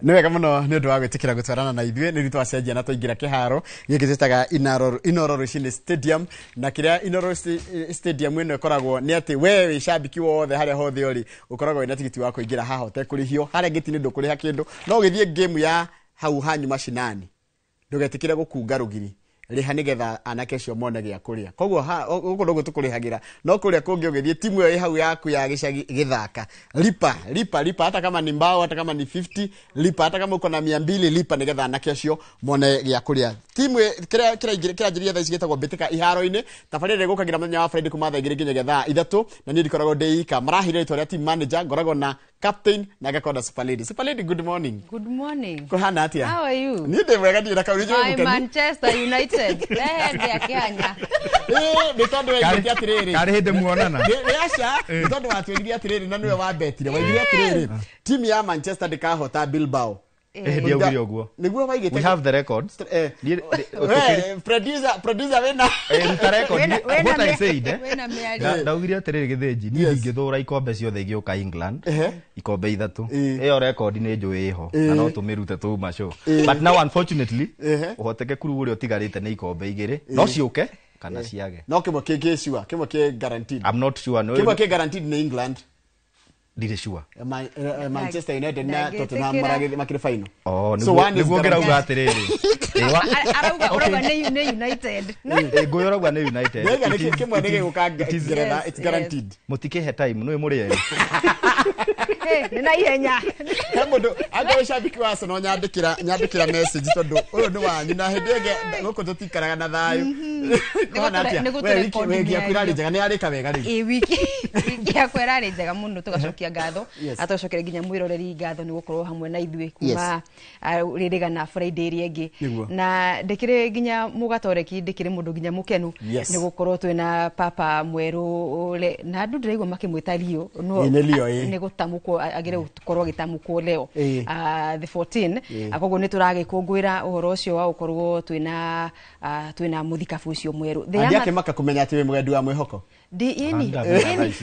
Nĩ wega mũno nĩ ũndũ wa gwĩtĩkĩra gũtwarana na ithuĩ. Nĩ twacenjia na twaingĩra kĩharo gĩkĩ twĩtaga Inoro Rũcinĩ Stadium. Na kĩrĩa Inoro Stadium ĩno ĩkoragwo nĩ atĩ we wĩ cambiki wothe harĩa hothe ũrĩ, ũkoragwo wĩna tigiti wa kũingĩra haha ũtekũrĩhio. Harĩa ngĩti-inĩ ndũkũrĩha kĩndũ, no ũgĩthiĩ game ya hau hanyu macinani ndũgetĩkĩre gũkunga rũgiri, rĩha nĩgetha anake acio mone gĩa kũrĩa. Koguo gũkũ nĩguo tũkũrĩhagĩra, no kũrĩa kũngĩ ũgĩthiĩ timu ĩyo ĩ hau yaku ya gĩcagi gĩthaka, lipa lipa lipa, hata kama ni mbao, hata kama ni 50 lipa, hata kama uko na 200 lipa, nĩgetha anake acio mone gĩa kũrĩa. Timu kĩrĩa kĩranjĩrĩria thaa ici gĩtagwo Mbĩtĩka Iharo-inĩ. Tabarĩra ĩgũkagĩra mũthenya wa Friday kuma thaa 2 nginyagia thaa 3, na niĩ ndikoragwo ndĩ ika. Marahire rĩtwa rĩa team manager, ngoragwo na captain na ngakorwo na super lady. Super lady, good morning. Good morning. Kũhana atĩa? How are you? Niĩ ndĩ mwega, ndirĩ na kaũndũ. My Manchester United. Ndĩ akĩhanya. Nĩ tondũ waigĩte atĩrĩrĩ. Karĩ hĩndĩ muonana. Nĩ aca, nĩ tondũ watwĩrire atĩrĩrĩ, na nĩwe wambetire, waigire atĩrĩrĩ, timu ya Manchester ndĩkahota Bilbao. Ĩhĩndĩ yaugire ũguo. Nĩguo waigĩte. We have the records. We, producer wĩna Ruta record. What I said, eh? Wĩna mĩario. Ndaugire atĩrĩrĩ, Gĩthĩnji, niĩ ndingĩthũra ikombe ciothe igĩũka England, ikombe 3. Ĩyo record nĩ njũĩ ĩho na no tũmĩrute tũma show. But now unfortunately, ũhotekeku rĩu ũrĩa ũtigarĩte nĩ ikombe 2, no ciũke kana ciage. No kĩmwe kĩ sure, kĩmwe kĩ guaranteed. I'm not sure. No, kĩmwe kĩ guaranteed nĩ England. Ndirĩ sure. Manchester United na Tottenham makĩrĩ final. Oh, So one is nĩguo ngĩrauga guaranteed. atĩrĩrĩ. Arauga ũrauga nĩ United. Ngũyũ ũrauga nĩ United. Nĩoiga nĩ kĩmwe nĩ gĩgũka Ngeretha, it's guaranteed. Mũtikĩhe time, nĩ mũrĩ erĩ. Nĩ na ihenya. He mũndũ angĩkorwo cambiki wa Arsenal, nyandĩkĩra message, tondũ ũyũ nĩ wanyu na hĩndĩ ĩngĩ gũkũ tũtikaraga na thayũ. Kũhana atĩa? Nĩ We, gũtũrekondi wiki yaku ĩrarĩ mĩario. njega, nĩ yarĩka wega rĩu. Ĩ, wiki yakwa ĩrarĩ njega mũno, tũgacokia ngatho. Atũcokeria nginya mwĩroreri ngatho nĩ gũkorwo hamwe na ithuĩ kuma rĩrĩgana Friday ĩrĩa ĩngĩ. Na ndĩkĩrĩ nginya mũgatoreki, ndĩkĩrĩ mũndũ nginya mũkenu nĩ gũkorwo twĩna papa mwerũ, na andũ ndĩraigua makĩmwĩta Leo. No Ĩ, nĩ Leo, ĩ. nĩ gũtamũkwo, agĩrĩire gũkorwo agĩtamũkwo Leo. The 14. Koguo nĩ tũragĩkũngũĩra ũhoro ũcio wa gũkorwo twĩna mũthikabu ũcio mwerũ. The Andi Ama- akĩmaka kũmenya atĩ wĩ mũgendi wa mwĩhoko. Ndi ini.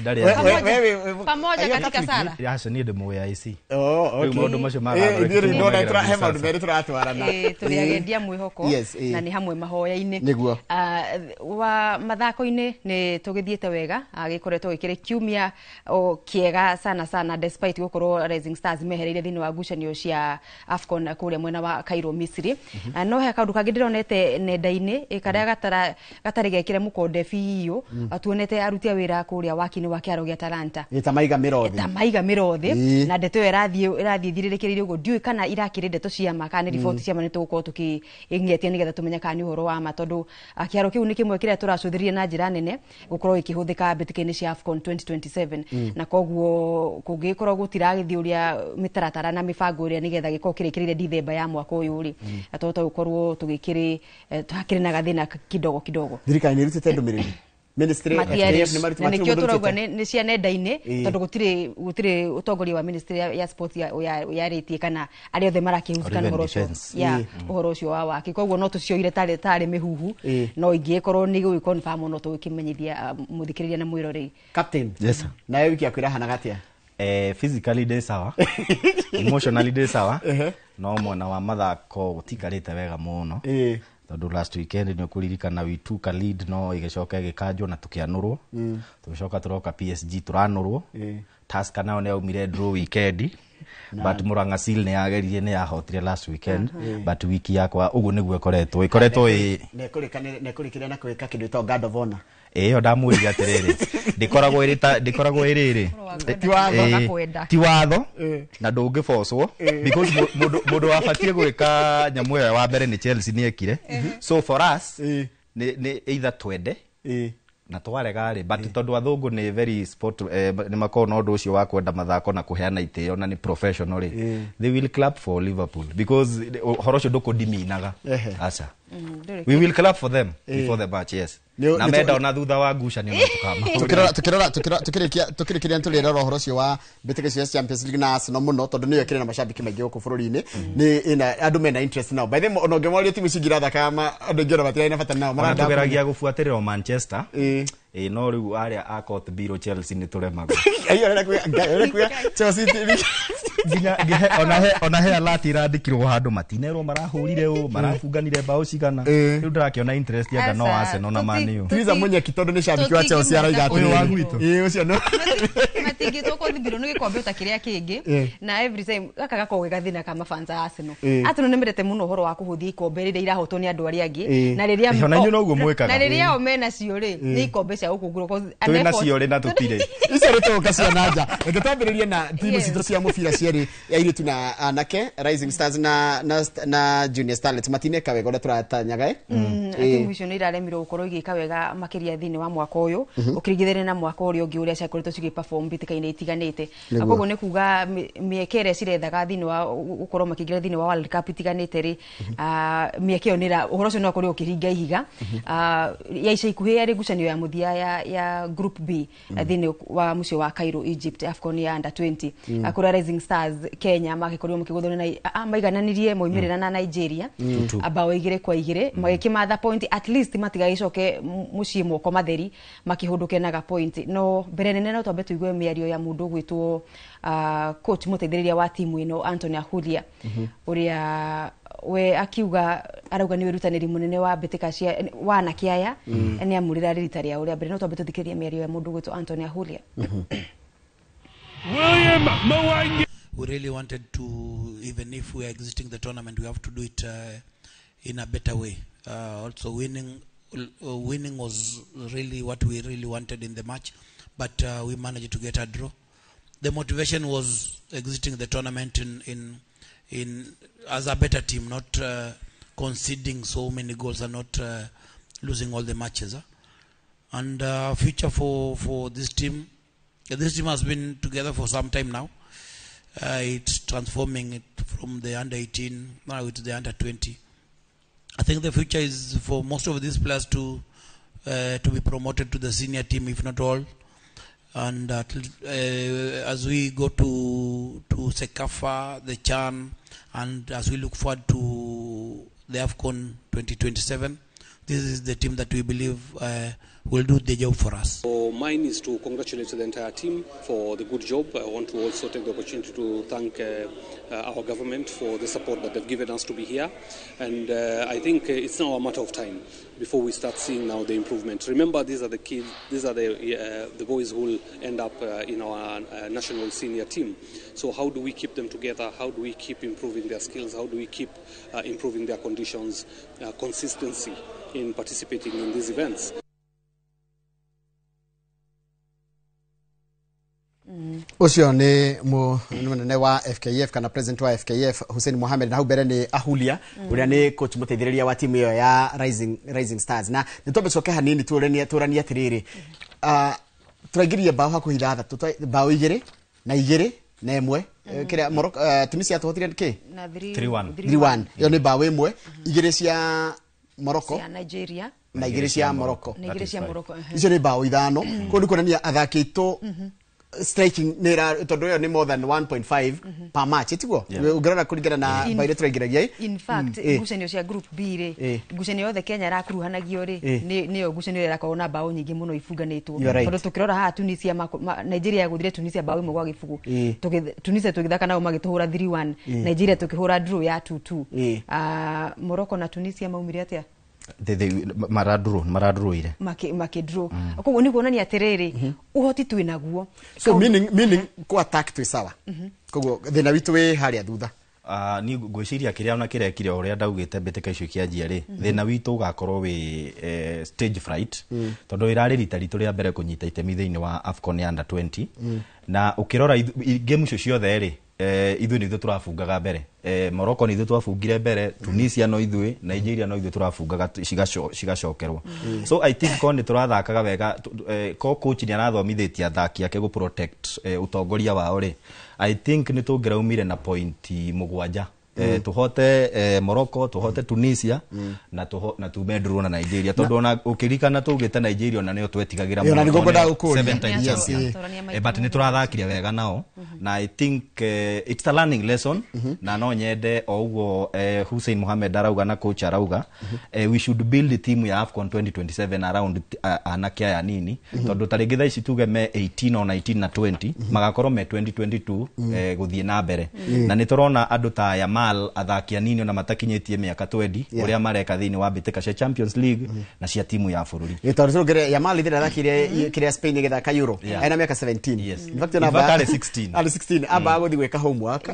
Ndarĩ Pamoja Are you katika Catholic? sala. Aca, niĩ ndĩ mũĩ IC. Oh, okay. Rĩu maũndũ macio ma Ithuĩ rĩu Gathoreki ndona tũmagĩra he maũndũ sasa. merĩ tũratwarana. Tũrĩ agendia mwĩhoko na nĩ hamwe mahoya-inĩ. Nĩguo. Wa mathako-inĩ nĩ tũgĩthiĩte wega, gĩkoretwo gĩkĩrĩ kiumia o kĩega sana sana, despite gũkorwo Rising Stars mehereire thĩinĩ wa ngucanio cia AFCON kũrĩa mwena wa Cairo, Misiri. No he kaũndũ kangĩ ndĩronete nenda-inĩ, karĩa gatarĩ gekĩre mũkonde biũ. Tuonete aruti a wĩra kũrĩa waki-inĩ wa kĩharo gĩa Talanta Ĩ, ta maiga mĩrothi. Ta maiga mĩrothi. Na ndeto ĩyo ĩrathiĩ ĩthirĩrĩkĩrĩire ũguo, ndiũĩ kana irakĩrĩ ndeto cia ma kana nĩ riboti cia ma. Nĩ tũgũkorwo tũkĩng'etia nĩgetha tũmenye kana nĩ ũhoro wa ma, tondũ kĩharo kĩu nĩ kĩmwe kĩrĩa tũracũthĩrĩria na njĩra nene gũkorwo gĩkĩhũthĩka mbĩtĩka-inĩ cia AFCON 2027, na koguo kũngĩgĩkorwo gũtiragĩthiĩ ũrĩa mĩtaratara na mĩbango ĩrĩa nĩgetha gĩkorwo kĩrĩkĩrĩire Dithemba ya mwaka ũyũ rĩ, tũhote gũkorwo tũgĩkĩrĩ hakĩrĩ na gathĩna kidogo kidogo. Thirikari nĩ ĩrutĩte ndũmĩrĩri? Ministry Matiarĩ. FKF nĩ Na matirĩ nĩkĩo mũndũ tũrauga ũrutĩte? nĩ cia nenda-inĩ, tondũ gũtirĩ ũtongoria wa ministry ya sport yarĩtie kana arĩa othe marakĩhusika na Or even ũhoro ũcio. defense. Ya, ũhoro ũcio wa waki, koguo no tũcioire tarĩ mĩhuhu, no ingĩkorwo nĩ gũgĩ confirm no tũgĩkĩmenyithia mũthikĩrĩria na mwĩroreri. Captain. Yes, sir. Nawe wiki yaku ĩrahanaga atĩa? Physically ndĩ sawa, emotionally ndĩ sawa, no mwena wa mathako gũtikarĩte wega mũno, tondũ last weekend nĩ ũkũririkana we took a lead, no ĩgĩcoka ĩgĩkanjwo na tũkĩanũrwo. Tũgĩcoka tũroka PSG tũranũrwo. Tusker nao nĩ yaumire draw weekend, but Murang'a Seal nĩ yageririe, nĩ yahotire last weekend. But wiki yakwa ũguo nĩguo ĩkoretwo ĩ Na ĩkũrĩkĩria na gwĩka kĩndũ gĩtagwo guard of honor. Ĩyo ndamwĩrire atĩrĩrĩ, ndĩkoragwo ĩrĩ ta ndĩkoragwo ĩrĩ rĩ Ti watho. Gakwenda. Ti watho na ndũngĩbocwo, because mũndũ wabatiĩ gwĩka nyamũ ĩyo wa mbere nĩ Chelsea, nĩ ekire. So for us nĩ either twende na twarega rĩ, but tondũ athũngũ nĩ very sport, nĩ makoragwo na ũndũ ũcio wa kwenda mathako na kũheana itĩo na nĩ professional rĩ, they will clap for Liverpool because ũhoro ũcio ndũkũdiminaga. Aca, we will clap for them before the match, yes. Na menda ona thutha wa ngucanio no tũkamahũrĩra. Tukirora tukirora tukirikia tukirikiria nitũrĩrora ũhoro ũcio wa mbĩtĩka cia Champions League na Arsenal mũno, tondũ nĩyo ĩkĩrĩ na macambĩki maingĩ gũkũ bũrũri-inĩ, nĩ ĩna andũ mena interest nao. By the way, ona ũngĩmoria timu ici ingĩ irathaka ma andũ aingĩ ona matirarĩ na bata nao. Ona Marenda tũgeragia gũbuatĩrĩra o Manchester. Ĩ, no rĩu arĩa a Court Biro Chelsea nĩ tũremagwo. Aiyo, arenda kuga Ngai, arenda kuga Chelsea. Nginya ona he alert irandikirwo handu matinerwo marahurire u marabunganire bao cigana. Riu ndirakiona interest ya no Arsenal na Man U. Tiriza Munyeki tondu ni shabiki wa Chelsea araiga atiri. Uyu wa gwitũ. Ĩĩ ucio no. Matingĩtwo kũthibirwo nĩ gĩkombe ta kĩrĩa kĩngĩ na every time gaka gakoragwo ge gathĩna ka mafans a Arsenal. Arsenal nĩ mendete mũno ũhoro wa kũhũthia ikombe rĩrĩa irahotwo nĩ andũ arĩa angĩ na rĩrĩa ona inyuĩ noguo mwĩkaga. Na rĩrĩa o mena cio rĩ nĩ ikombe cia gũkũngũrwo twĩ nacio rĩ na tũtirĩ. Icio nĩ tũgũka cia nanja. Reke twambĩrĩrie na timu citũ cia mũbira cierĩ ya airĩtu na anake, Rising Stars na Junior Starlets matineka wega ũrĩa tũratanyaga. Timu icio nĩ iraremirwo gũkorwo igĩka wega makĩria thĩinĩ wa mwaka ũyũ ũkĩringithania na mwaka ũrĩa ũngĩ ũrĩa ciakoretwo cigĩ perform mbĩtĩka-inĩ itiganĩte. Koguo nĩ kuga mĩeke ĩrĩa cirethaga thĩinĩ wa gũkorwo makĩingĩra thĩinĩ wa World Cup itiganĩte rĩ, mĩeke ĩyo nĩ ũhoro ũcio no ũkorwo ũkĩringa ihiga. Ya ica ikuhĩ yarĩ ngucanio ya mũthia ya Group B thĩinĩ wa mũciĩ wa Cairo, Egypt, AFCON ya under 20 kũrĩa Rising Stars Kenya magĩkorirwo makĩgũthwo na maigananirie moimĩrĩra na Nigeria bao 2-2 magĩkĩmatha point at least matigagĩcoke mũciĩ moko matheri makĩhũndũke naga point. No mbere nene no twambe tũigue mĩario ya mũndũ ũgwĩtwo coach mũteithĩrĩria wa timu ĩno Anthony Ahulia ũrĩa we akiuga arauga nĩ wĩrutanĩri mũnene wa mbĩtĩka cia wa anake aya nĩ amũrĩra rita rĩao rĩa mbere. No twambe tũthikĩrĩrie mĩario ya mũndũ ũgwĩtwo Anthony Ahulia. William Mwangi. We really wanted to, even if we are exiting the tournament, we have to do it in a better way. Also winning was really what we really wanted in the match, but we managed to get a draw. The motivation was exiting the tournament in as a better team, not conceding so many goals and not losing all the matches. And future for this team, this team has been together for some time now. It's transforming it from the under 18 now to the under 20. I think the future is for most of these players to be promoted to the senior team, if not all. And as we go to CECAFA, the CHAN, and as we look forward to the AFCON 2027, this is the team that we believe will do the job for us. So mine is to congratulate the entire team for the good job. I want to also take the opportunity to thank our government for the support that they've given us to be here. And I think it's now a matter of time before we start seeing now the improvement. Remember, these are the kids, these are the boys who will end up in our national senior team. So how do we keep them together? How do we keep improving their skills? How do we keep improving their conditions, consistency in participating in these events? Ucio ni munene wa FKF kana president wa FKF Hussein Mohamed, na hau mbere ni Ahulia uria ni coach muteithĩrĩria wa timu iyo ya Rising Stars. Na nĩ twambe coke hanini tũranie atiriri, tũraingĩria bao hakuhĩ ithathatũ, bao 2 na 2 na 1 kĩrĩa Morocco Tunisia tũhotire kĩ 3-1 3-1 iyo nĩ bao 1 2 cia Morocco cia Nigeria na 2 cia Morocco na 2 cia Morocco. Icio nĩ bao 5 kũu nĩ kuonania athaki aitũ striking nira tondu yo ni more than 1.5 per match itiguo ũngĩrora kũringana na baire tũraingĩragia. In fact ngucanio cia group B rĩ, ngucanio yothe Kenya ĩrakuruhanagio rĩ nĩyo ngucanio ĩrĩa ĩrakorwo na bao nyingĩ mũno ibunganĩtwo, tondũ tũkĩrora haha Tunisia Nigeria yagũthire Tunisia bao 1-0, Tunisia tũgĩthaka nao magĩtũhũra 3-1, Nigeria tũkĩhũra draw ya 2-2. Morocco na Tunisia maumire atĩa? Maradurũire makĩdraw. Koguo nĩ kuonania atĩrĩrĩ ũhoti twĩ naguo, so meaning ku attack twĩ sawa, koguo thĩna witũ wĩ harĩa thutha. Ni ngwĩciria kĩrĩa ona kĩrekire ũrĩa ndaugĩte mbĩtĩka icio ikĩanjia rĩ, thĩna witũ ũgakorwo wĩ stage fright, tondũ ĩrarĩ rita ritũ rĩa mbere kũnyita itemi thĩinĩ wa AFCON ya under 20, na ũkĩrora game icio ciothe rĩ, ithuĩ nĩ ithuĩ tũrabungaga mbere. Morocco nĩ ithuĩ twabungire mbere, Tunisia no ithuĩ, Nigeria no ithuĩ tũrabungaga cigacokerwo. So I think ko nĩ tũrathakaga wega, ko coach nĩ arathomithĩtie athaki ake gũ protect ũtongoria wao rĩ, I think nĩ tũngĩraumire na point 7 Tuhote Morocco, tuhote Tunisia na tume draw na Nigeria, tondu ona ukirikana tugite Nigeria ona nio twetigagira. Ĩyo, na nĩguo ngwendaga gũkũria. Seven times Yes, champion. But nĩ tũrathakire wega nao na I think it's a learning lesson, na no nyende o ũguo Hussein Mohamed arauga na coach arauga, we should build the team ya AFCON 2027 around anake aya nini, tondũ ta rĩngĩ thaa ici tuge me 18 o 19 na 20, magakorwo me 2022 gũthiĩ na mbere, na nĩ tũrona andũ ta Yamal, athaki anini ona matakinyĩtie mĩaka 20, ũrĩa mareka thĩinĩ wa mbĩtĩka cia Champions League na cia timu ya bũrũri. Ĩ, tondũ tũrũngĩre Yamal ithira athakire kĩrĩa Spain ĩgĩthaka Euro ena mĩaka 17. In fact, In ona fact, arĩ 16. Arĩ 16, amba gũthiĩ gwĩka homework.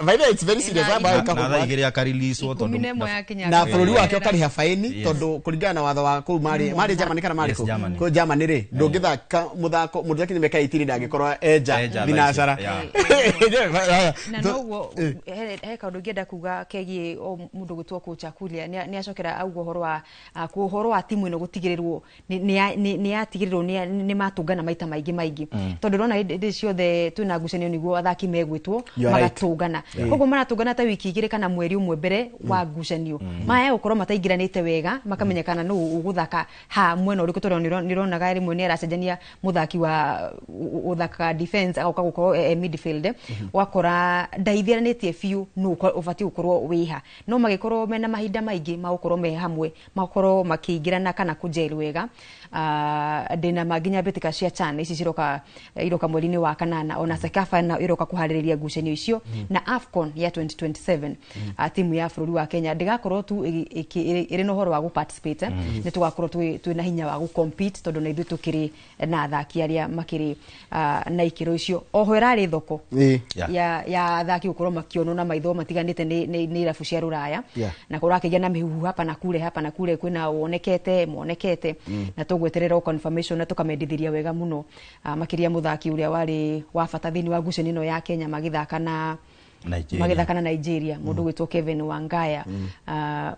By the way, it's very serious, amba gwĩka na thaa homework. igĩrĩ akareleaswo tondũ 11 yakinya. Na bũrũri wake ũkarĩha faini, Yes. tondũ kũringana na watho wa kũu marĩ Germany kana marĩ Yes, kũ? Germany. Kũu Germany rĩ, ndũngĩthaka mũthako mũndũ akinyia mĩaka 18 ndangĩkorwo enja Enja thaa thinacara. ici. Yeah. Na noguo he kaũndũ ingĩenda kuga kegiĩ o mũndũ gwĩtwo coach Akulia. Nĩ acokera auga ũhoro wa ũhoro wa timu ĩno gũtigĩrĩrwo nĩ yatigĩrĩrwo nĩ matũngana maita maingĩ maingĩ, tondũ ũrona hĩndĩ ciothe twĩna ngucanio nĩguo athaki megwĩtwo. You are right. Magatũngana, koguo maratũngana ta wiki 2 kana mweri 1 mbere wa ngucanio, maya gũkorwo mataingĩranĩte wega, makamenyekana nũ ũgũthaka ha mwena ũrĩkũ, tondũ nĩũronaga rĩmwe nĩ aracenjania mũthaki wa ũthakaga defense agoka gũkorwo e midfield, wakora ndaithiranĩtie biũ nũ ũbatiĩ gũkorwo wĩha. No magĩkorwo mena mahinda maingĩ ma gũkorwo me hamwe, makorwo makĩingĩrana kana kũgel wega. Ndĩna ma nginya mbĩtĩka cia CHAN ici ciroka iroka mweri-inĩ wa kanana, ona CECAFA na iroka kũharĩrĩria ngucanio icio na AFCON ya 2027, timu ya bũrũri wa Kenya ndĩgakorwo tu ĩrĩ na ũhoro wa gũ-participate, nĩ tũgakorwo twĩ na hinya wa gũ-compete, tondũ na ithuĩ tũkĩrĩ na athaki arĩa makĩrĩ na ikĩro icio. Oho ĩrarĩ thoko ya athaki gũkorwo makĩonwo na maitho matiganĩte nĩ irabu cia rũraya, na kũrakĩgĩa na mĩhuhu hapa na kule, hapa na kule, kwĩna wonekete monekete, na tũgweterera o confirmation na tũkamendithĩria wega mũno, makĩria mũthaki ũrĩa warĩ wa bata thĩinĩ wa ngucanio ĩno ya Kenya magĩthaka na Nigeria. Magĩthaka na Nigeria, mũndũ gwĩtwo Kevin Wangaya.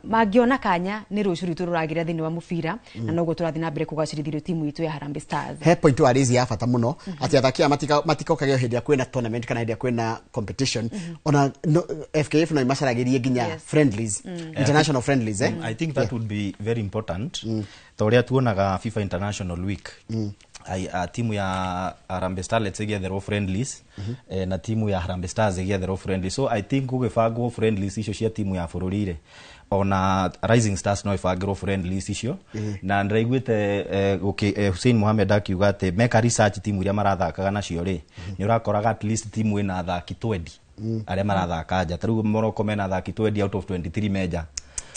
Mangĩona kanya nĩ rũciũ rwitũ rũragĩra thĩinĩ wa mũbira, na noguo tũrathiĩ na mbere kũgacĩrithĩrio timu itũ ya Harambee Stars. He point wa raise ya bata muno, ati athaki aya matikokagio hĩndĩ ĩrĩa kwĩna tournament kana hĩndĩ ĩrĩa kwĩna competition. Ona no, FKF no imacaragĩrie nginya friendlies, international friendlies, eh? I think that would be very important, ta ũrĩa tuonaga FIFA International Week. Timu ya Harambee Starlets ĩgĩetherwo friendlies, na timu ya Harambee Stars ĩgĩetherwo friendlies. So I think gũgĩbangwo friendlies icio cia timu ya bũrũri rĩ, ona Rising Stars no ĩbangĩrwo friendlies icio. Na ndĩraiguĩte Hussein Mohamed akiuga atĩ meka research timu iria marathakaga nacio rĩ, nĩ ũrakoraga at least timu ĩna athaki 20 arĩa marathaka nja. Ta rĩu Morocco mena athaki 20 out of 23 menja,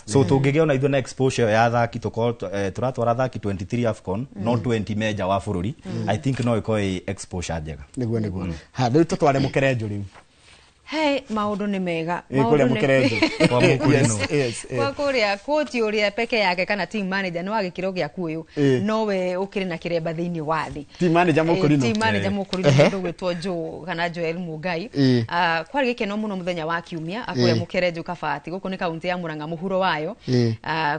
so tũngĩgĩa ona ithuĩ na exposure ya athaki, tũkorwo tũratwara athaki 23 AFCON, no 20 menja wa bũrũri, I think no ĩkorwo ĩ exposure njega. Nĩguo ha rĩu tũtware mũkerenjo rĩu. He maũndũ nĩ mega. Ĩ, kũrĩa Maũndũ nĩ- mũkerenjo. Kwa Mũkũrinũ. Yes. Kwa kũrĩa coach ũrĩa peke yake kana team manager nĩ wa gĩkĩro gĩaku ũyũ, nowe ũkĩrĩ na kĩremba thĩinĩ wa thĩ. Team manager Mũkũrinũ. Team manager Mũkũrinũ, mũndũ gwĩtwo Joe kana Joel Mugai. Kwarĩ gĩkeno mũno mũthenya wa kiumia kũrĩa Mũkerenjo Kabati, gũkũ nĩ kaunti ya Murang'a mũhuro wayo,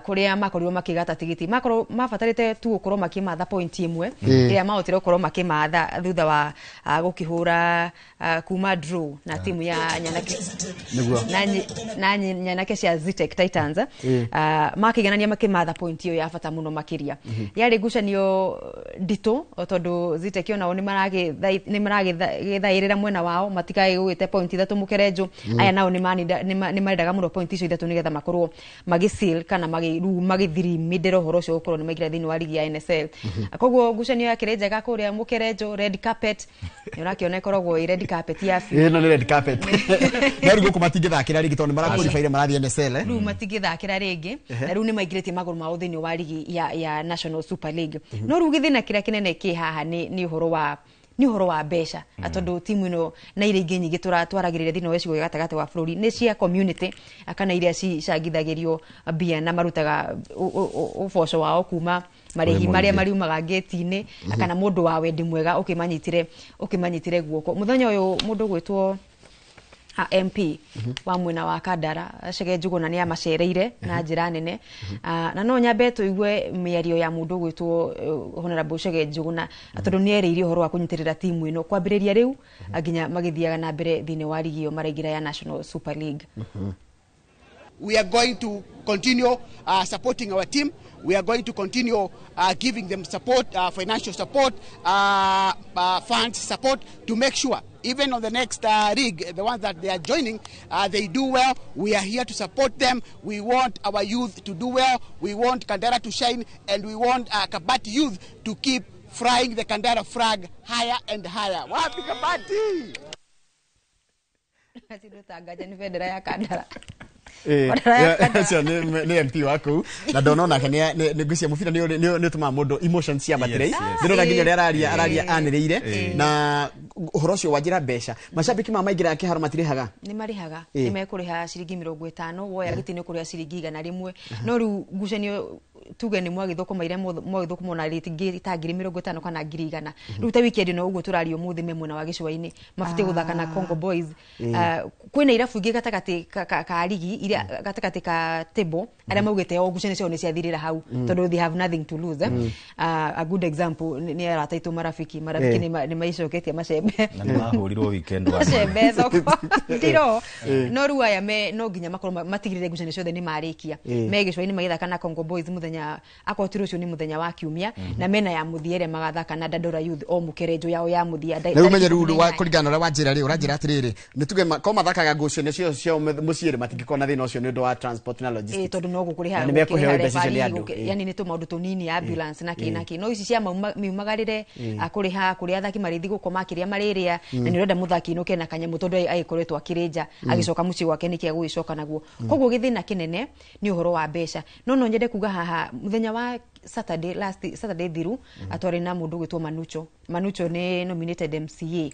kũrĩa makorirwo makĩgata tigiti, makorwo mabatarĩte tu gũkorwo makĩmatha point 1 ĩrĩa mahotire gũkorwo makĩmatha thutha wa gũkĩhũra kuma draw na timu ya nyanake na nyanake cia Zetech Titans. Makĩiganania makĩmatha point ĩyo ya bata mũno makĩria. Yarĩ ngucanio nditũ tondũ Zetech onao nĩ maragĩthaĩrĩra mwena wao matikae gũgĩte point 3 mũkerenjo. Aya nao nĩ marendaga mũno point icio 3 nĩgetha makorwo magĩseal kana rĩu magĩthirimindĩra ũhoro ũcio gũkorwo nĩ maingĩra thĩinĩ wa ligi ya NSL. Koguo ngucanio yakĩrĩ njega kũrĩa mũkerenjo. Red carpet nĩ ũrakĩona ĩkoragwo ĩ red carpet ya biũ. Ĩno nĩ red carpet, no rĩu gũkũ matingĩthakĩra rĩngĩ tondũ nĩ maraqualifyire, marathiĩ NSL, eh? Rĩu matingĩthakĩra rĩngĩ, na rĩu nĩ maingĩrĩtie magũrũ mao thĩinĩ wa ligi ya National Super League. No rĩu gĩthĩna kĩrĩa kĩnene kĩ haha nĩ ũhoro wa mbeca, tondũ timu ĩno na iria ingĩ nyingĩ twaragĩrĩria thĩinĩ wa gĩcigo gĩa gatagatĩ wa bũrũri nĩ cia community kana iria cicangithagĩrio mbia na marutaga ũboco wao kuma marĩhi marĩa mariumaga ngĩti-inĩ kana mũndũ wa wendi mwega ũkĩmanyitire guoko. Mũthenya ũyũ mũndũ gwĩtwo MP wa mwena wa Kandara Chege Njuguna nĩ amacereire na njĩra nene. Na no nyambe tũigue mĩario ya mũndũ gwĩtwo Honorable Chege Njuguna, tondũ nĩ erĩire ũhoro wa kũnyitĩrĩra timu ĩno kwambĩrĩria rĩu nginya magĩthiaga na mbere thĩinĩ wa ligi ĩyo maraingĩra ya National Super League. We are going to continue supporting our team. We are going to continue giving them support, financial support, funds support, to make sure even on the next league, the ones that they are joining, they do well. We are here to support them. We want our youth to do well. We want Kandara to shine, and we want Kabati youth to keep flying the Kandara flag higher and higher. Wapi Kabati? Ya Kandara. Acio nĩ MP waku na ndona onake nĩ ngwĩciria mũbira nĩ ũtũmaga mũndũ emotions cia matirei ndĩrona nginya ũrĩa araria anĩrĩire na ũhoro ũcio wa njĩra mbeca macambĩki ma maingĩraga kĩharo matirĩhaga nĩ marĩhaga nĩ mekũrĩha ciringi 50 woya gĩtĩ nĩ ũkũrĩha ciringi 100 no rĩu ngucanio tuge nĩ mwagĩthũkũma iria mwagĩthũkũma na rĩngĩ ta ngiri 50 kana ngiri 100 rĩu ta weekend no ũguo tũraria ũmũthĩ me mwena wa gĩcũa-inĩ mabatiĩ gũthaka na Congo Boys kwĩna irabu ingĩ gatagatĩ ka ligi iria gatagatĩ ka table arĩa maugĩte o ngucanio ciao nĩ ciathirĩra hau tondũ they have nothing to lose. A good example nĩ arata aitũ marafiki nĩ maicoketie macembe na nĩ mahũrirwo weekend wa macembe thoko ndiro no rĩu aya me no nginya makorwo matigĩrĩre ngucanio ciothe nĩ marĩkia me gĩcũa-inĩ magĩthaka na Congo Boys mũthenya akorwo ti rũciũ nĩ mũthenya wa kiumia na mena ya mũthia ĩrĩa magathaka na Dandora Youth o mũkerenjo yao ya mũthia. Rĩu menye rĩu kũringana na ũrĩa wanjĩra rĩ ũranjĩra atĩrĩrĩ nĩ tuge ko mathakaga ngucanio cio cia mũciĩ rĩ matingĩkorwo na thĩna ũcio nĩ ũndũ wa transport na logistics tondũ no gũkũrĩha nĩ mekũheo mbeca icio nĩ andũ yani nĩ tũmaũndũ tũnini ambulance na kĩ na kĩ no ici cia miumagarĩre kũrĩha kũrĩa athaki marĩthi gũkoma kĩrĩa marĩrĩa na nĩ ũrenda mũthaki inũke na kanyamũ tondũ agĩkoretwo akĩrĩnja agĩcoka mũciĩ gwake nĩkĩ agũgĩcoka naguo koguo gĩthĩna kĩnene nĩ ũhoro wa mbeca no nyende kuga haha mũthenya wa Saturday last Saturday thiru atwari na mundu gwitwo Manucho. Manucho ni nominated MCA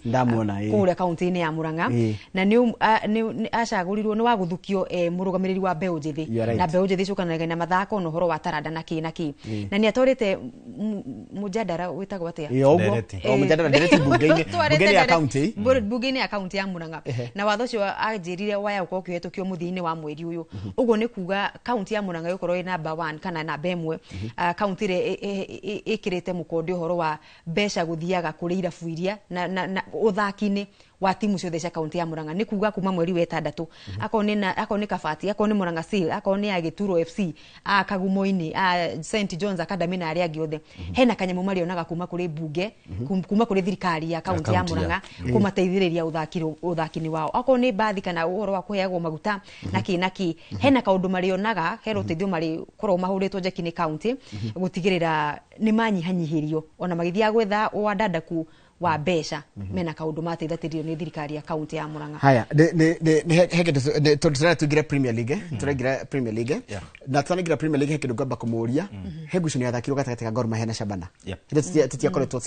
kuria kaunti-ini ya Murang'a na ni acagurirwo ni wa guthukio murugamiriri wa mbeũ njithi na mbeũ njithi cukanaga na mathako na uhoro wa taranda na ki na ki na ni atwarite mujadara witagwo atia o mujadara ndereti bunge-ini ya kaunti bunge-ini ya kaunti ya Murang'a na watho ucio anjirire waya ukorwo ukihetũkio mũthia-inĩ wa mweri uyu uguo ni kuga kaunti ya Murang'a ĩgũkorwo ĩ namba 1 kana namba 1 kaunti ĩrĩa ĩkĩrĩte mũkonde ũhoro wa mbeca gũthiaga kũrĩ irabu iria na ũthaki-inĩ wa timu ciothe cia kaunti ya Murang'a nĩ kuga kuma mweri wa ĩtandatũ akorwo nĩ Kabati akorwo nĩ Murang'a Seal akorwo nĩ a Gĩturo FC a Kagumo-inĩ a St John's Academy na arĩa angĩ othe hena kanyamũ marĩonaga kuma kũrĩ bunge kuma kũrĩ thirikari ya kaunti ya Murang'a kũmateithĩrĩria ũthaki-inĩ wao akorwo nĩ mbathi kana ũhoro wa kũheagwo maguta na kĩ na kĩ hena kaũndũ marĩonaga hena ũteithio marĩkorwo mahũrĩtwo njeki nĩ kaunti gũtigĩrĩra nĩ manyihanyihĩrio ona magĩthiaga gwetha wandandũku wa mbeca mena kaundu mateithatĩrio nĩ thirikari ya kaunti ya Murang'a. Haya ni heke tondũ tũraingĩra Premier League tũraingĩra Premier League na tũraingĩra Premier League he kĩndũ ngwamba kũmũria he ngucanio yathakirwo gatagatĩ ka Gor Mahia na Shabana hĩndĩ tũtiakoretwo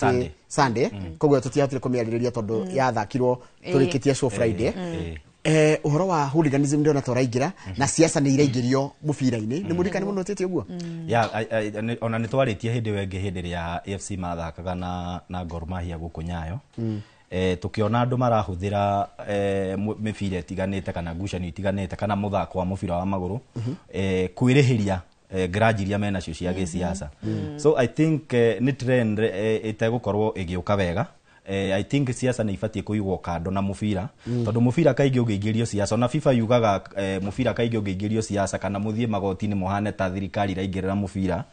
Sunday koguo tũtiahotire kũmĩarĩrĩria tondũ yathakirwo tũrĩkĩtie show Friday. Uhoro wa hooliganism ndio na na siasa ni iraingĩrio mũbira-inĩ nĩ mũrikani mũno tete ũguo ya ona nĩ twarĩtie hĩndĩ wengĩ hĩndĩ ĩrĩa AFC mathakaga na Gor Mahia gũkũ Nyayo tukiona andũ marahũthĩra mĩbira ĩtiganĩte kana ngucanio itiganĩte kana mũthako wa mũbira wa magũrũ kwĩrĩhĩria grudge iria menacio cia gĩsiasa. So I think nĩ trend ĩtegũkorwo ĩgĩũka wega. I think siasa nĩ ibatiĩ kũigwo kando na mũbira tondũ mũbira kaingĩ ũngĩingĩrio siasa ona FIFA yugaga mũbira kaingĩ ũngĩingĩrio siasa kana mũthiĩ magoti-inĩ mũhane ta thirikari iraingĩrĩra mũbira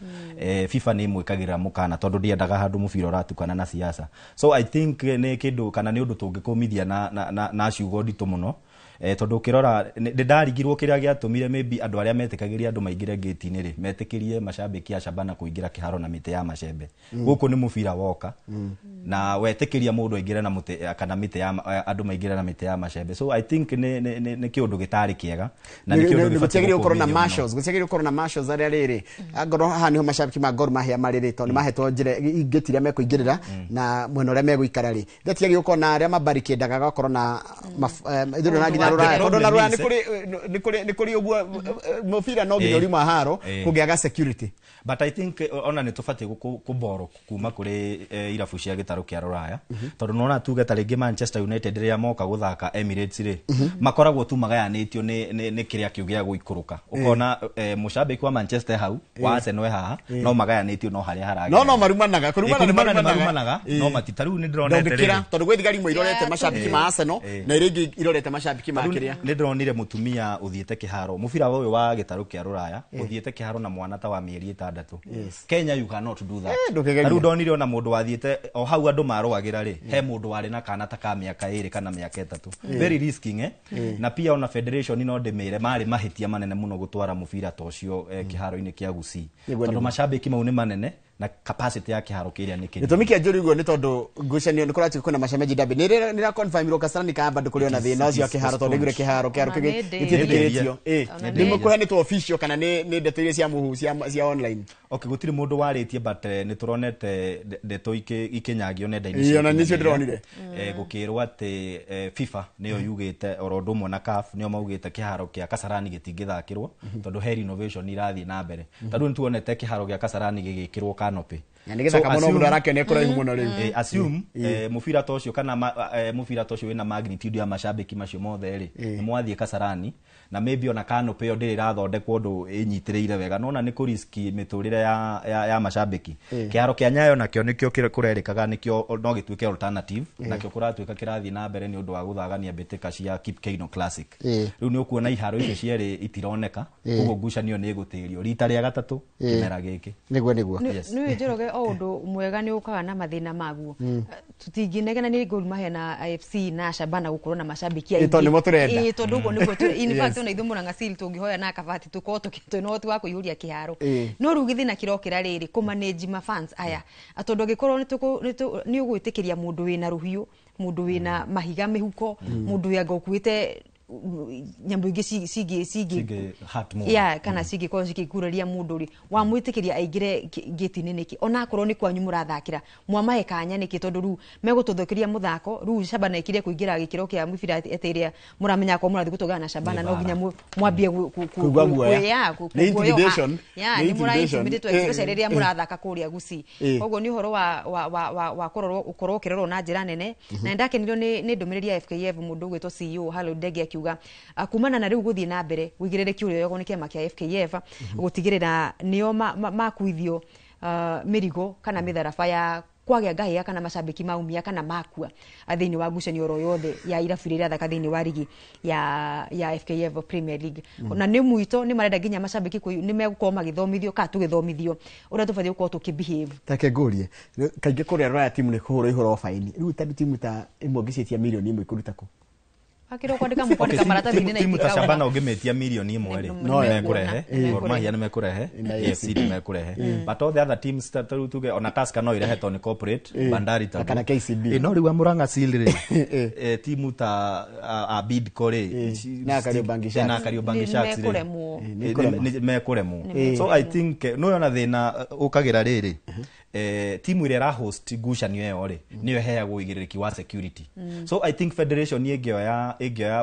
FIFA nĩ ĩmwĩkagĩrĩra mũkana tondũ ndĩendaga handũ mũbira ũratukana na siasa. So I think nĩ kĩndũ kana nĩ ũndũ tũngĩkũmithia na ciugo nditũ mũno tondũ ũkĩrora ndarigirwo kĩrĩa gĩatũmire maybe andũ arĩa metĩkagĩria andũ maingĩre gate-inĩ rĩ metĩkĩrie macambĩki a Shabana kũingĩra kĩharo na mĩtĩ ya macembe gũkũ nĩ mũbira woka na wetĩkĩria mũndũ aingĩre na mũtĩ kana mĩtĩ ya andũ maingĩre na mĩtĩ ya macembe. So I think nĩ kĩũndũ gĩtarĩ kĩega na nĩ kĩũndũ gĩbatiĩ gũkorwo na marshals gũtiagĩrĩirwo gũkorwo na marshals arĩa rĩrĩ angorwo haha nĩho macambĩki ma Gor Mahia marĩ rĩ tondũ nĩmahetwo njĩra gate iria mekũingĩrĩra na mwena ũrĩa megũikara rĩ gũtiagĩrĩirwo gũkorwo na arĩa mabarricadaga gakorwo na ithuĩ na nginya tondu na rura ni kuri uguo mubira no nginya urima haro kungiaga security. But I think ona ni tubatiĩ kũborrow kuma kuri irabu cia gĩtarũ kĩa rũraya tondũ nona tuge ta rĩngĩ Manchester United rĩrĩa moka gũthaka Emirates rĩ makoragwo tu magayanĩtio nĩ kĩrĩa kĩu gĩa gũikũrũka ũkona mũcambĩki wa Manchester hau wa Arsenal haha no magayanĩtio no harĩa haragera no marumanaga kũrumana nĩ marumanaga no matita rĩu nĩ ndĩronete rĩ tondũ gwĩ thigari imwe irorete macambĩki ma Arsenal na iria ingĩ irorete macambĩki makĩria. Nĩ ndĩronire mũtumia ũthiĩte kĩharo mũbira ũyũ wa gĩtarũ kĩa rũraya ũthiĩte kĩharo na mwana ta wa mĩeri 6. Kenya you cannot do that. Ndũkĩgeria. Na rĩu ndonire ona mũndũ wathiĩte o hau andũ marũagĩra rĩ, he mũndũ warĩ na kana ta ka mĩaka 2 kana mĩaka 3. Very risking Na pia ona federation no ndĩmĩre marĩ mahĩtia manene mũno gũtwara mũbira ta ũcio kĩharo-inĩ kĩa Gusii, tondũ macambĩki mau nĩ manene na capacity ya kĩharo kĩrĩa nĩ kĩnini. Gĩtũmi kĩa njũri ũguo nĩ tondũ ngucanio nĩ kũratuĩka kwĩna mashemeji derby nĩ nĩ confirm Kasarani ka bado kũrĩ ona thĩna ũcio wa kĩharo, tondũ ndaiguire kĩharo Ona nĩ ndĩ. gĩtiĩtĩkĩrĩtio. Ona Nĩ nĩ kũheanĩtwo official kana nĩ ndeto iria cia mũhu cia online? Okay, gũtirĩ mũndũ warĩtie, but nĩ tũronete ndeto ikĩnyagio nenda-inĩ Ĩĩ, cia ona nĩcio ũkinyanĩria. ndĩronire. Gũkĩrwo atĩ FIFA nĩyo yugĩte oro ũndũ ũmwe na CAF nĩo maugĩte kĩharo kĩa Kasarani gĩtingĩthakĩrwo tondũ he renovation irathiĩ na mbere. Tondũ nĩ tuonete kĩharo gĩa Kasarani gĩgĩkĩrwo canopy. Na nĩ gĩthaka mũno, mũndũ arakĩonĩa kũraihu mũno rĩu. Assume mũbira ta ũcio kana mũbira ta ũcio wĩna magnitude ya macambĩki macio mothe rĩ, nĩ mwathiĩ Kasarani na maybe ona canopy ĩyo ndĩrĩ ĩrathondekwo ũndũ ĩnyitĩrĩire wega, nona nĩ kũriski mĩtũrĩre ya macambĩki. Kĩharo kĩa Nyayo nakĩo nĩkĩo kũrerĩkaga nĩkĩo no gĩtuĩke alternative, nakĩo kũratuĩka kĩrathiĩ na mbere nĩ ũndũ wa gũthagania mbĩtĩka cia Kip Keino Classic. Rĩu nĩ ũkuona iharo icio cierĩ itironeka, koguo ngucanio nĩ ĩgũtĩrio rita rĩa gatatũ kĩmera gĩkĩ. Nĩguo. Yes. Nĩ Njoroge, o ũndũ mwega nĩ ũkaga na mathĩna maguo. Tũtingĩnegena nĩ Gor Mahia na AFC na Shabana gũkorwo na macambĩki Ĩ, tondũ nĩmo tũrenda. Ĩ, tondũ ũguo nĩguo in fact ona ithuĩ Murang'a Seal tũngĩhoya na kabati tũkorwo twĩna ũhoti wa kũihũria kĩharo. No rĩu gĩthĩna kĩrokĩra rĩrĩ kũmanage ma fans aya, tondũ angĩkorwo nĩ ũgwĩtĩkĩria mũndũ wĩna rũhiũ, mũndũ wĩna mahiga mĩhuko, mũndũ wĩ anga ũkuĩte nyamũ ingĩ cingĩ Cingĩ hurt mũndũ. Yeah, kana cingĩkorwo cikĩguraria mũndũ rĩ, wamwĩtĩkĩria aingĩre gĩti-inĩ nĩkĩ, ona akorwo nĩ kwanyu mũrathakĩra, mwamahe kanya nĩkĩ? Tondũ rĩu megũtũthũkĩria mũthako. Rĩu Shabana ĩkire kũingĩra gĩkĩro kĩa mũbira atĩ ĩrĩa mũramenya akorwo mũrathiĩ gũtũngana na Shabana Nĩ no nginya bara. mwambie Kũigua guoya. Nĩ intimidation. Yeah, Nĩ nĩ mũra intimidation. intimidate especially rĩrĩa mũrathaka kũrĩa Gusii. Koguo nĩ ũhoro wa kũrorwo, ũkorwo ũkĩrorwo na njĩra nene, na nĩndakenirio nĩ ndũmĩrĩri ya FKF, mũndũ ũgwĩtwo CEO Harold Ndege akiuga kumana na rĩu gũthiĩ na mbere ũigĩrĩrĩki ũrĩa ũyoyagwo nĩ kĩama kĩa FKF gũtigĩrĩra nĩo makuithio mĩrigo kana mĩtharaba ya kwagĩa ngahĩha kana macambĩki maumia kana makua thĩinĩ wa ngucanio oro yothe ya irabu iria irathaka thĩinĩ wa rigi ya FKF Premier League. Na nĩ mwito nĩ marenda nginya macambĩki nĩ megũkorwo magĩthomithio kana tũgĩthomithio ũrĩa tũbatiĩ gũkorwo tũkĩ-behave. Take ngũrie, kaingĩ kũrĩa rũraya timu nĩ kũhũrwo ihũrwo baini. Rĩu tondũ timu ta ĩmwe ũngĩciĩtia 1 million ikũruta kũ? Akĩrwo kwandĩka mũkwandĩka maratathi-inĩ na Timu ta itikauma. Shabana ũngĩmĩtia 1 million rĩ, No, nĩ mekũrehe. nĩ Gor Mahia nĩ mekũrehe, Na AFC nĩ mekũrehe, but all the other teams ta rĩu tuge ona Tusker no irehe tondũ nĩ corporate, Bandari Na kana KCB. No rĩu a Murang'a Seal rĩ, timu ta a Bidco rĩ, Na Kariobangi Sharks. Na Kariobangi Nĩ Sharks rĩ, mekũremwo. Nĩ kũremwo. Nĩ mekũremwo. So I think no yona thĩna ũkagĩra rĩrĩ, timu ĩrĩa ĩrahost ngucanio ĩyo rĩ, nĩyo ĩheagwo ũigĩrĩrĩki wa security. So I think federation ĩngĩoya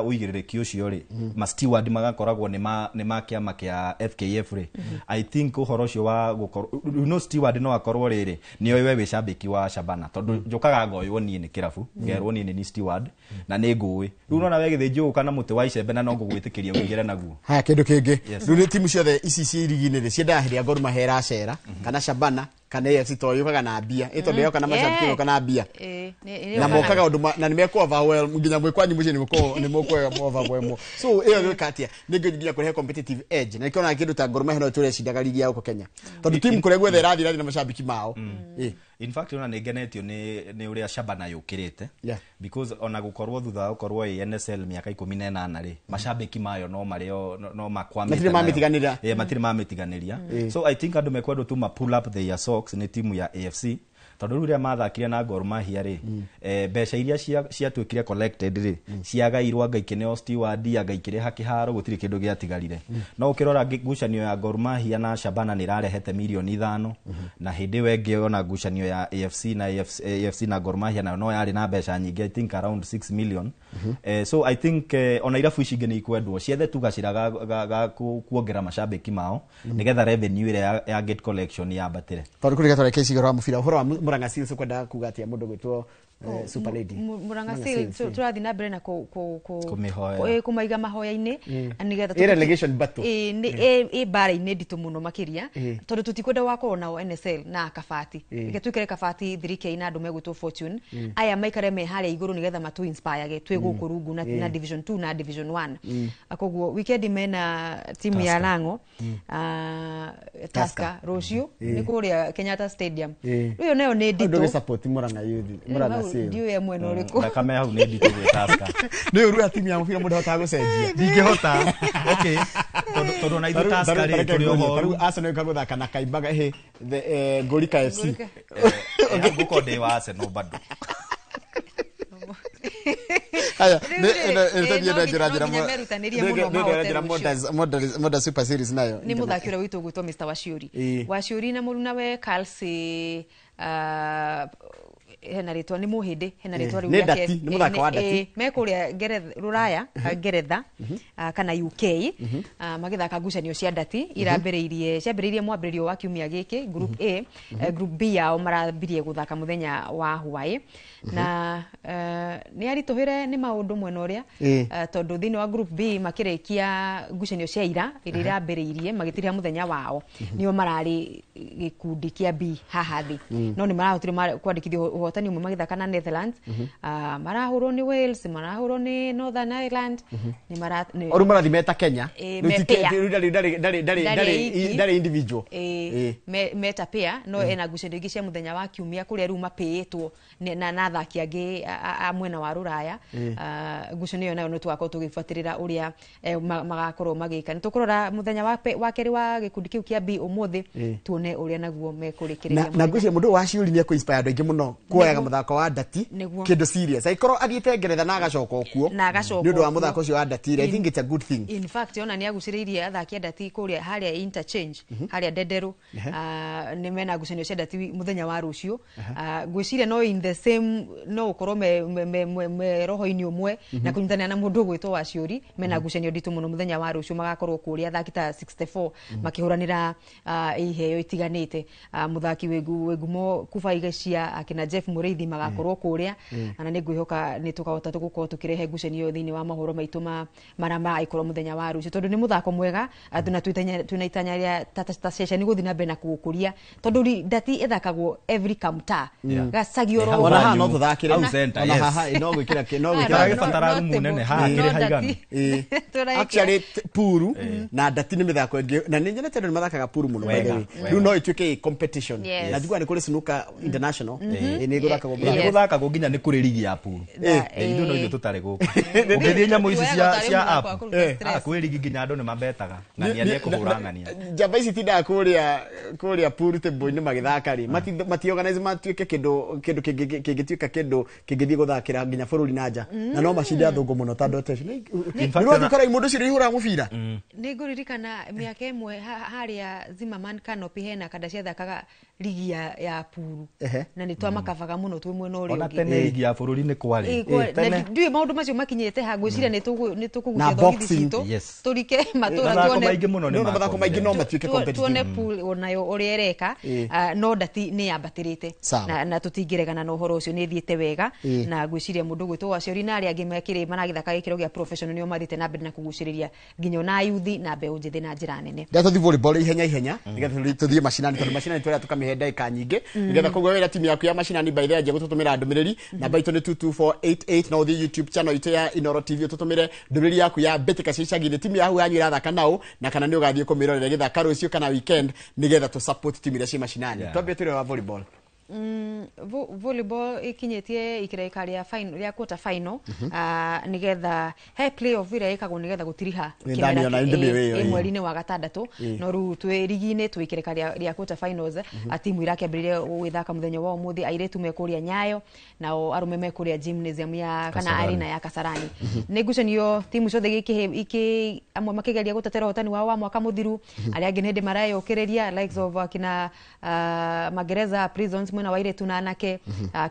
ũigĩrĩrĩki ũcio rĩ, ma steward magakoragwo nĩ ma kĩama kĩa FKF rĩ, I think ũhoro ũcio wa gũkorwo steward no akorwo rĩrĩ nĩoĩ we wĩ cambĩki wa Shabana, tondũ njũkaga ngoywo niĩ nĩ kĩrabu, ngerwo niĩ nĩ ni steward na nĩ ngũĩ. Rĩu nona we gĩthĩnjĩ ũka na mũtĩ wa icembe na no ngũgwĩtĩkĩria ũingĩre naguo. Haya, kĩndũ kĩngĩ. Yes. Rĩu nĩ timu ciothe ici ciĩ irigi-inĩ rĩ, ciendaga hĩndĩ ya Gor Mahia ĩracera kana Shabana kana AFC, tondũ yũkaga na mbia, ĩ tondũ yoka na macambĩki, yoka na mbia na mokaga ũndũ na nĩ mekũ overwhelm nginya mwĩ kwanyu mũciĩ, nĩ mũkũ overwhelm. So ĩyo gwĩka atĩa nĩ nginya kũrehe competitive edge? Na nĩkĩo kĩndũ ta Gor Mahia no ĩtũre ĩcindaga ligi ya gũkũ Kenya, tondũ timu kũrĩa guothe ĩrathiĩ na macambĩki mao. In fact ona nĩ ngenetio nĩ ũrĩa Shabana yũkĩrĩte, because ona gũkorwo thutha wa gũkorwo ĩ NSL mĩaka 18 rĩ, macambĩki mayo no marĩo no makwamĩte Matirĩ nayo. mamĩtiganĩria. Matirĩ mamĩtiganĩria. So I think andũ mekwendwo tu ma pull up their socks nĩ timu ya AFC, tondũ rĩu rĩrĩa mathakire na Gor Mahia rĩ, mbeca iria ciatuĩkire collected rĩ, ciagairwo anga ikĩneo steward, anga ikĩrĩha kĩharo, gũtirĩ kĩndũ gĩatigarire. No ũkĩrora ngucanio ya Gor Mahia na Shabana nĩ ĩrarehete 5 million, na hĩndĩ ĩyo ĩngĩ ona ngucanio ya AFC na AFC na Gor Mahia nayo no yarĩ na mbeca nyingĩ, I think around 6 million. So I think ona irabu ici ingĩ nĩ ikwendwo ciethe tu gacĩra ga kuongerera macambĩki mao nĩgetha revenue ĩrĩa ya gate collection yambatĩre. Tondũ kũrĩ gatwara keci ũhoro wa mũbira, ũhoro wa Murang'a Seals, ũkwendaga kuga atĩa mũndũ gwĩtwo Super Lady. Murang'a Seal tũrathiĩ na mbere na Kũmĩhoera. Kũmaiga mahoya-inĩ nĩgetha Ĩ relegation battle. Ĩ mbara-inĩ nditũ mũno makĩria, tondũ tũtikwenda wakorwo nao NSL na Kabati. Reke twĩkĩre Kabati 3K na andũ megwĩtwo Fortune aya maikare me harĩa igũrũ nĩgetha matũ inspire twĩ gũkũ rungu na Division 2 na Division 1. Koguo weekend mena timu ya Lango, Tusker, rũciũ nĩ kũrĩa Kenyatta Stadium. Rĩu nayo nĩ nditũ. Ndũgĩ support Murang'a Youth, Murang'a Seal. Ndiũĩ mwena ũrĩkũ. Thakame hau nĩ nditũ gwĩ Tusker. Nĩ ũru timu ya mũbira mũndũ ahotaga gũcenjia. Ndingĩhota, okay, tondũ ona ithuĩ Tusker rĩ, tũrĩ ũhoru. Tarĩu Arsenal ĩka gũthaka na Kaimbaga the Ngorika FC. Ngorika. Hau ngũkorwo ndĩ wa Arsenal bado. Haya, Rĩu nĩ rĩ, ĩno ĩthiĩ no na njĩra no njĩra nginya merutanĩrie mũno mahote rũciũ. Modern Super Series nayo. Nĩ mũthaki ũrĩa witũ ũgwĩtwo Mr Waciuri. Waciuri na mũrunawe Calci, hena rĩtwa nĩ mũhĩndĩ, hena rĩtwa rĩu Nĩ rĩake. ndati, nĩ mũthako wa ndati. Me kũrĩa Rũraya, Ngeretha, kana UK, magĩthaka ngucanio cia ndati irambĩrĩirie, ciambĩrĩirie mwambĩrĩrio wa kiumia gĩkĩ, group A. Group B yao marambirie gũthaka mũthenya wa hwaĩ na nĩ aritũhĩre nĩ maũndũ mwena ũrĩa, tondũ thĩinĩ wa group B makĩrĩkia ngucanio cia ira iria irambĩrĩirie magĩtirĩha mũthenya wao, nĩo mararĩ gĩkundi kĩa B haha thĩ, no nĩ marahotire kwandĩkithia ũhotani ũmwe magĩthaka na Netherlands. Marahũrwo nĩ Wales, marahũrwo nĩ Northern Ireland, nĩ mara Oru marathi meta Kenya. Ĩ, Rĩu me ti pair. Rĩu ndarĩ Ndarĩ iki. Ndarĩ individual. Meta pair, no ena ngucanio ingĩ cia mũthenya wa kiumia kũrĩa rĩu mapĩĩtwo na athaki angĩ a mwena wa Rũraya. Ngucanio ĩyo nayo nĩ tũgakorwo tũgĩbuatĩrĩra ũrĩa magakorwo magĩka. Nĩ tũkũrora mũthenya wa kerĩ wa gĩkundi kĩu kĩa B ũmũthĩ, tuone ũrĩa naguo mekũrĩkĩrĩria Na mũthenya. ngwĩciria mũndũ ũyũ wa Ciuri nĩ ekũ-inspire andũ aingĩ mũno kuoyaga mũthako wa ndati kĩndũ serious, angĩkorwo athiĩte Ngeretha na agacoka o kuo Na agacoka nĩ ũndũ wa o kuo. mũthako ũcio wa ndati rĩ, I think it's a good thing. In fact, ona nĩ agucĩrĩirie athaki a ndati kũrĩa harĩa interchange, harĩa Ndenderũ. Nĩ mena ngucanio cia ndati mũthenya wa rũciũ. Ngwĩciria no in the same, no ũkorwo me roho-inĩ ũmwe na kũnyitanĩra na mũndũ ũgwĩtwo Waciũri. Mena ngucanio nditũ mũno mũthenya wa rũciũ, magakorwo kũrĩa athaki ta 64 makĩhũranĩra iheo itiganĩte. Mũthaki wĩ ngumo Kuba Igecia akina Jeff Mũrĩithi magakorwo kũrĩa, na nĩ ngwĩhoka nĩ tũkahota gũkorwo tũkĩrehe ngucanio thĩinĩ wa mohoro maitũ ma marĩa magagĩkorwo mũthenya wa rũciũ, tondũ nĩ mũthako mwega na twĩna itanya rĩa ta ceceni gũthiĩ na mbere na kũũkũria, tondũ ndati ĩthakagwo every kamta gacagi oro Hau Ona haha hanyu. no tũthakĩre. Hau center, Ona yes. haha no gwĩkĩra no Ah, gwĩkĩra. Tũragĩbatara no rumu table. nene haha No kĩrĩ ndati. haiganu. Tũraĩkĩra. Actually, puru na ndati nĩ mĩthako ĩngĩ na nĩ nyonete andũ nĩ mathakaga puru mũno, by the Wega, way. wega. Rĩu no ĩtuĩke competition. Na njiguaga nĩ kũrĩ snooker international, nĩ gũthakagwo Nĩ mũthako. gũthakagwo nginya nĩ kũrĩ rigi ya puru. Ithuĩ no ithuĩ tũtarĩ gũkũ. Ũngĩthiĩ nyamũ ici Tuoyaga cia tarĩ cia mũthako app, wa kũruta stress. Kwĩ rigi nginya andũ nĩ mabetaga ng'ania nĩ ekũhũra ng'ania. Njamba ici tindaga kũrĩa pool table-inĩ magĩthaka rĩ, mati organize matuĩke kĩndũ kĩngĩtuĩka kĩndũ kĩngĩthiĩ gũthakĩra nginya bũrũri na nja, na no macinde athũngũ mũno ta andũ acio. In fact, Nĩ ũrathiĩ ũkora mũndũ ũcio nĩ ihũraga mũbira. Nĩ ngũririkana mĩaka ĩmwe harĩa Zimmerman Canopy hena kanda ciathakaga ligi ya puru, na nĩ twamakabaga mũno twĩ mwena ũrĩa Ona ũngĩ. tene rigi ya bũrũri nĩ kwarĩ. Na Tene. ndiũĩ maũndũ macio makinyĩte ha. Ngwĩciria nĩ tũkũgucia Na thogithi boxing. citũ, tũrike matũra, Mathako tuone maingĩ mũno nĩ No, mathako maingĩ no matuĩke competitive. Tuone pool onayo ũrĩa ĩreka. No ndati nĩ yambatĩrĩte na tũtingĩregana na ũhoro ũcio, nĩ ĩthiĩte wega, na ngwĩciria mũndũ gwĩtwo Waciori na arĩa angĩ mekĩrĩ maragĩthaka gĩkĩro gĩa professional nĩo mathiĩte na mbere na kũgucĩrĩria nginya ona yuthi na mbeũ njĩthĩ na njĩra nene. Ndatũthi volleyball ihenya ihenya nĩgetha tũthiĩ macinani, tondũ macinani tũrĩa tũkamĩhe ndagĩka nyingĩ, nĩgetha koguo wĩra timu yaku ya macinani by the way anjia gũtũtũmĩra ndũmĩrĩri. Namba itũ nĩ 22488, no ũthiĩ YouTube channel itũ ya Inoro TV ũtũtũmĩre ndũmĩrĩri yaku ya mbĩtĩka cia icagi-inĩ, timu yaku yanyu ĩrathaka naũ, na kana nĩ ũgathiĩ kũmĩrorera ĩgĩthaka rũciũ kana weekend, nĩgetha tũ support timu iria ciĩ macinani. Twambie twĩre wa volleyball. Volleyball ikinyĩtie ikĩreka rĩa final, rĩa quarter final, nĩgetha he playoff ĩrĩa ĩkagwo nĩgetha gũtiriha Nĩ kĩmera ndamĩona, nĩ ndĩmĩũĩ ĩyo, ĩ mweri-inĩ wa gatandatũ. No rĩu twĩ rigi-inĩ, twĩ ikĩreka rĩa quarter finals. Timu irakĩambĩrĩria gwĩthaka mũthenya wa ũmũthĩ. Airĩtu me kũrĩa Nyayo, nao arũme me kũrĩa gymnasium ya kana Kasarani. Arena ya Kasarani. Nĩ ngucanio timu ciothe ikĩ amwe makĩgeria gũtetera ũhotani wao wa mwaka mũthiru, arĩa angĩ nĩ hĩndĩ mareyũkĩrĩria, likes of akina Magereza Prisons mwena wa airĩtu na anake.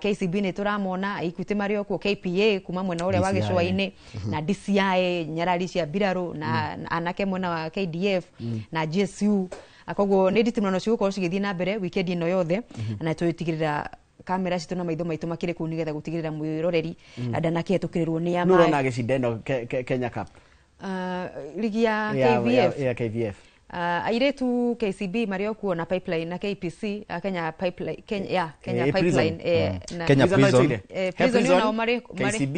KCB nĩ tũramona, Equity marĩ o kuo, KPA kuma mwena ũrĩa wa DCI. gĩcũa-inĩ, na DCI nyarari cia mbirarũ na anake mwena wa KDF na GSU. Koguo nĩ nditimũrano cigũkorwo cigĩthiĩ na mbere weekend ĩno yothe, na tũtigĩrĩra Kamera citũ na maitho maitũ makĩrĩ kũu nĩgetha gũtigĩrĩra mwĩroreri ndanakĩhetũkĩrĩrwo nĩ Nũ ama. ũrona agĩcinda ĩno Kenya Cup? Ligi ya KVF. Ya KVF. Airĩtu KCB marĩ o kuo na Pipeline na KPC, Kenya Pipeline, Kenya, yeah, Kenya Eh, Prison. Pipeline, na Kenya Prison no Prison. ĩtũire? Eh, He Prison nao marĩ KCB,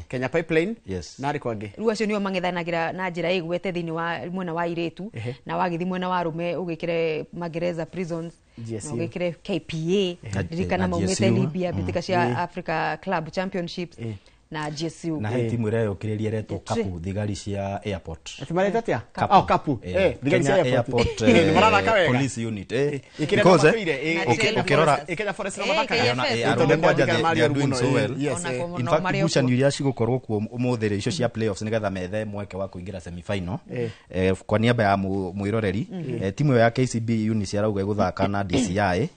Kenya Pipeline. Yes. Na arĩ kwangĩ? Rĩu acio nĩo mang'ethanagĩra na njĩra ĩgwete thĩinĩ wa mwena wa airĩtu. Na wagĩthiĩ mwena wa arũme, ũgĩkĩre Magereza Prisons GSU. na ũgĩkĩre KPA. Ririkana Na maumĩte GSU. Libya, mbĩtĩka cia Africa Club Championships na GSU. Na he timu ĩreyũkĩrĩria ĩretwo Kapu, thigari cia airport. Ati mareta atia? Kapu. Oh, Kapu. Thigari cia Kenya airport. Airport, Nĩ marathaka wega. Police Unit. Ĩkĩrĩa Because, matũire, Na Kenya ũkĩrora- Kenya Forest no KFS. mathakaga. Arũme Tondũ kwanja nĩ they are doing so well. Yes, Ona In no fact, marĩ o ngucanio kuo. iria cigũkorwo kuo ũmũthĩ rĩ, icio cia playoffs, nĩgetha methe mweke wa kũingĩra semifinal. Kwa niaba ya mwĩroreri, timu ĩyo ya KCB Unis arauga ĩgũthaka na DCI,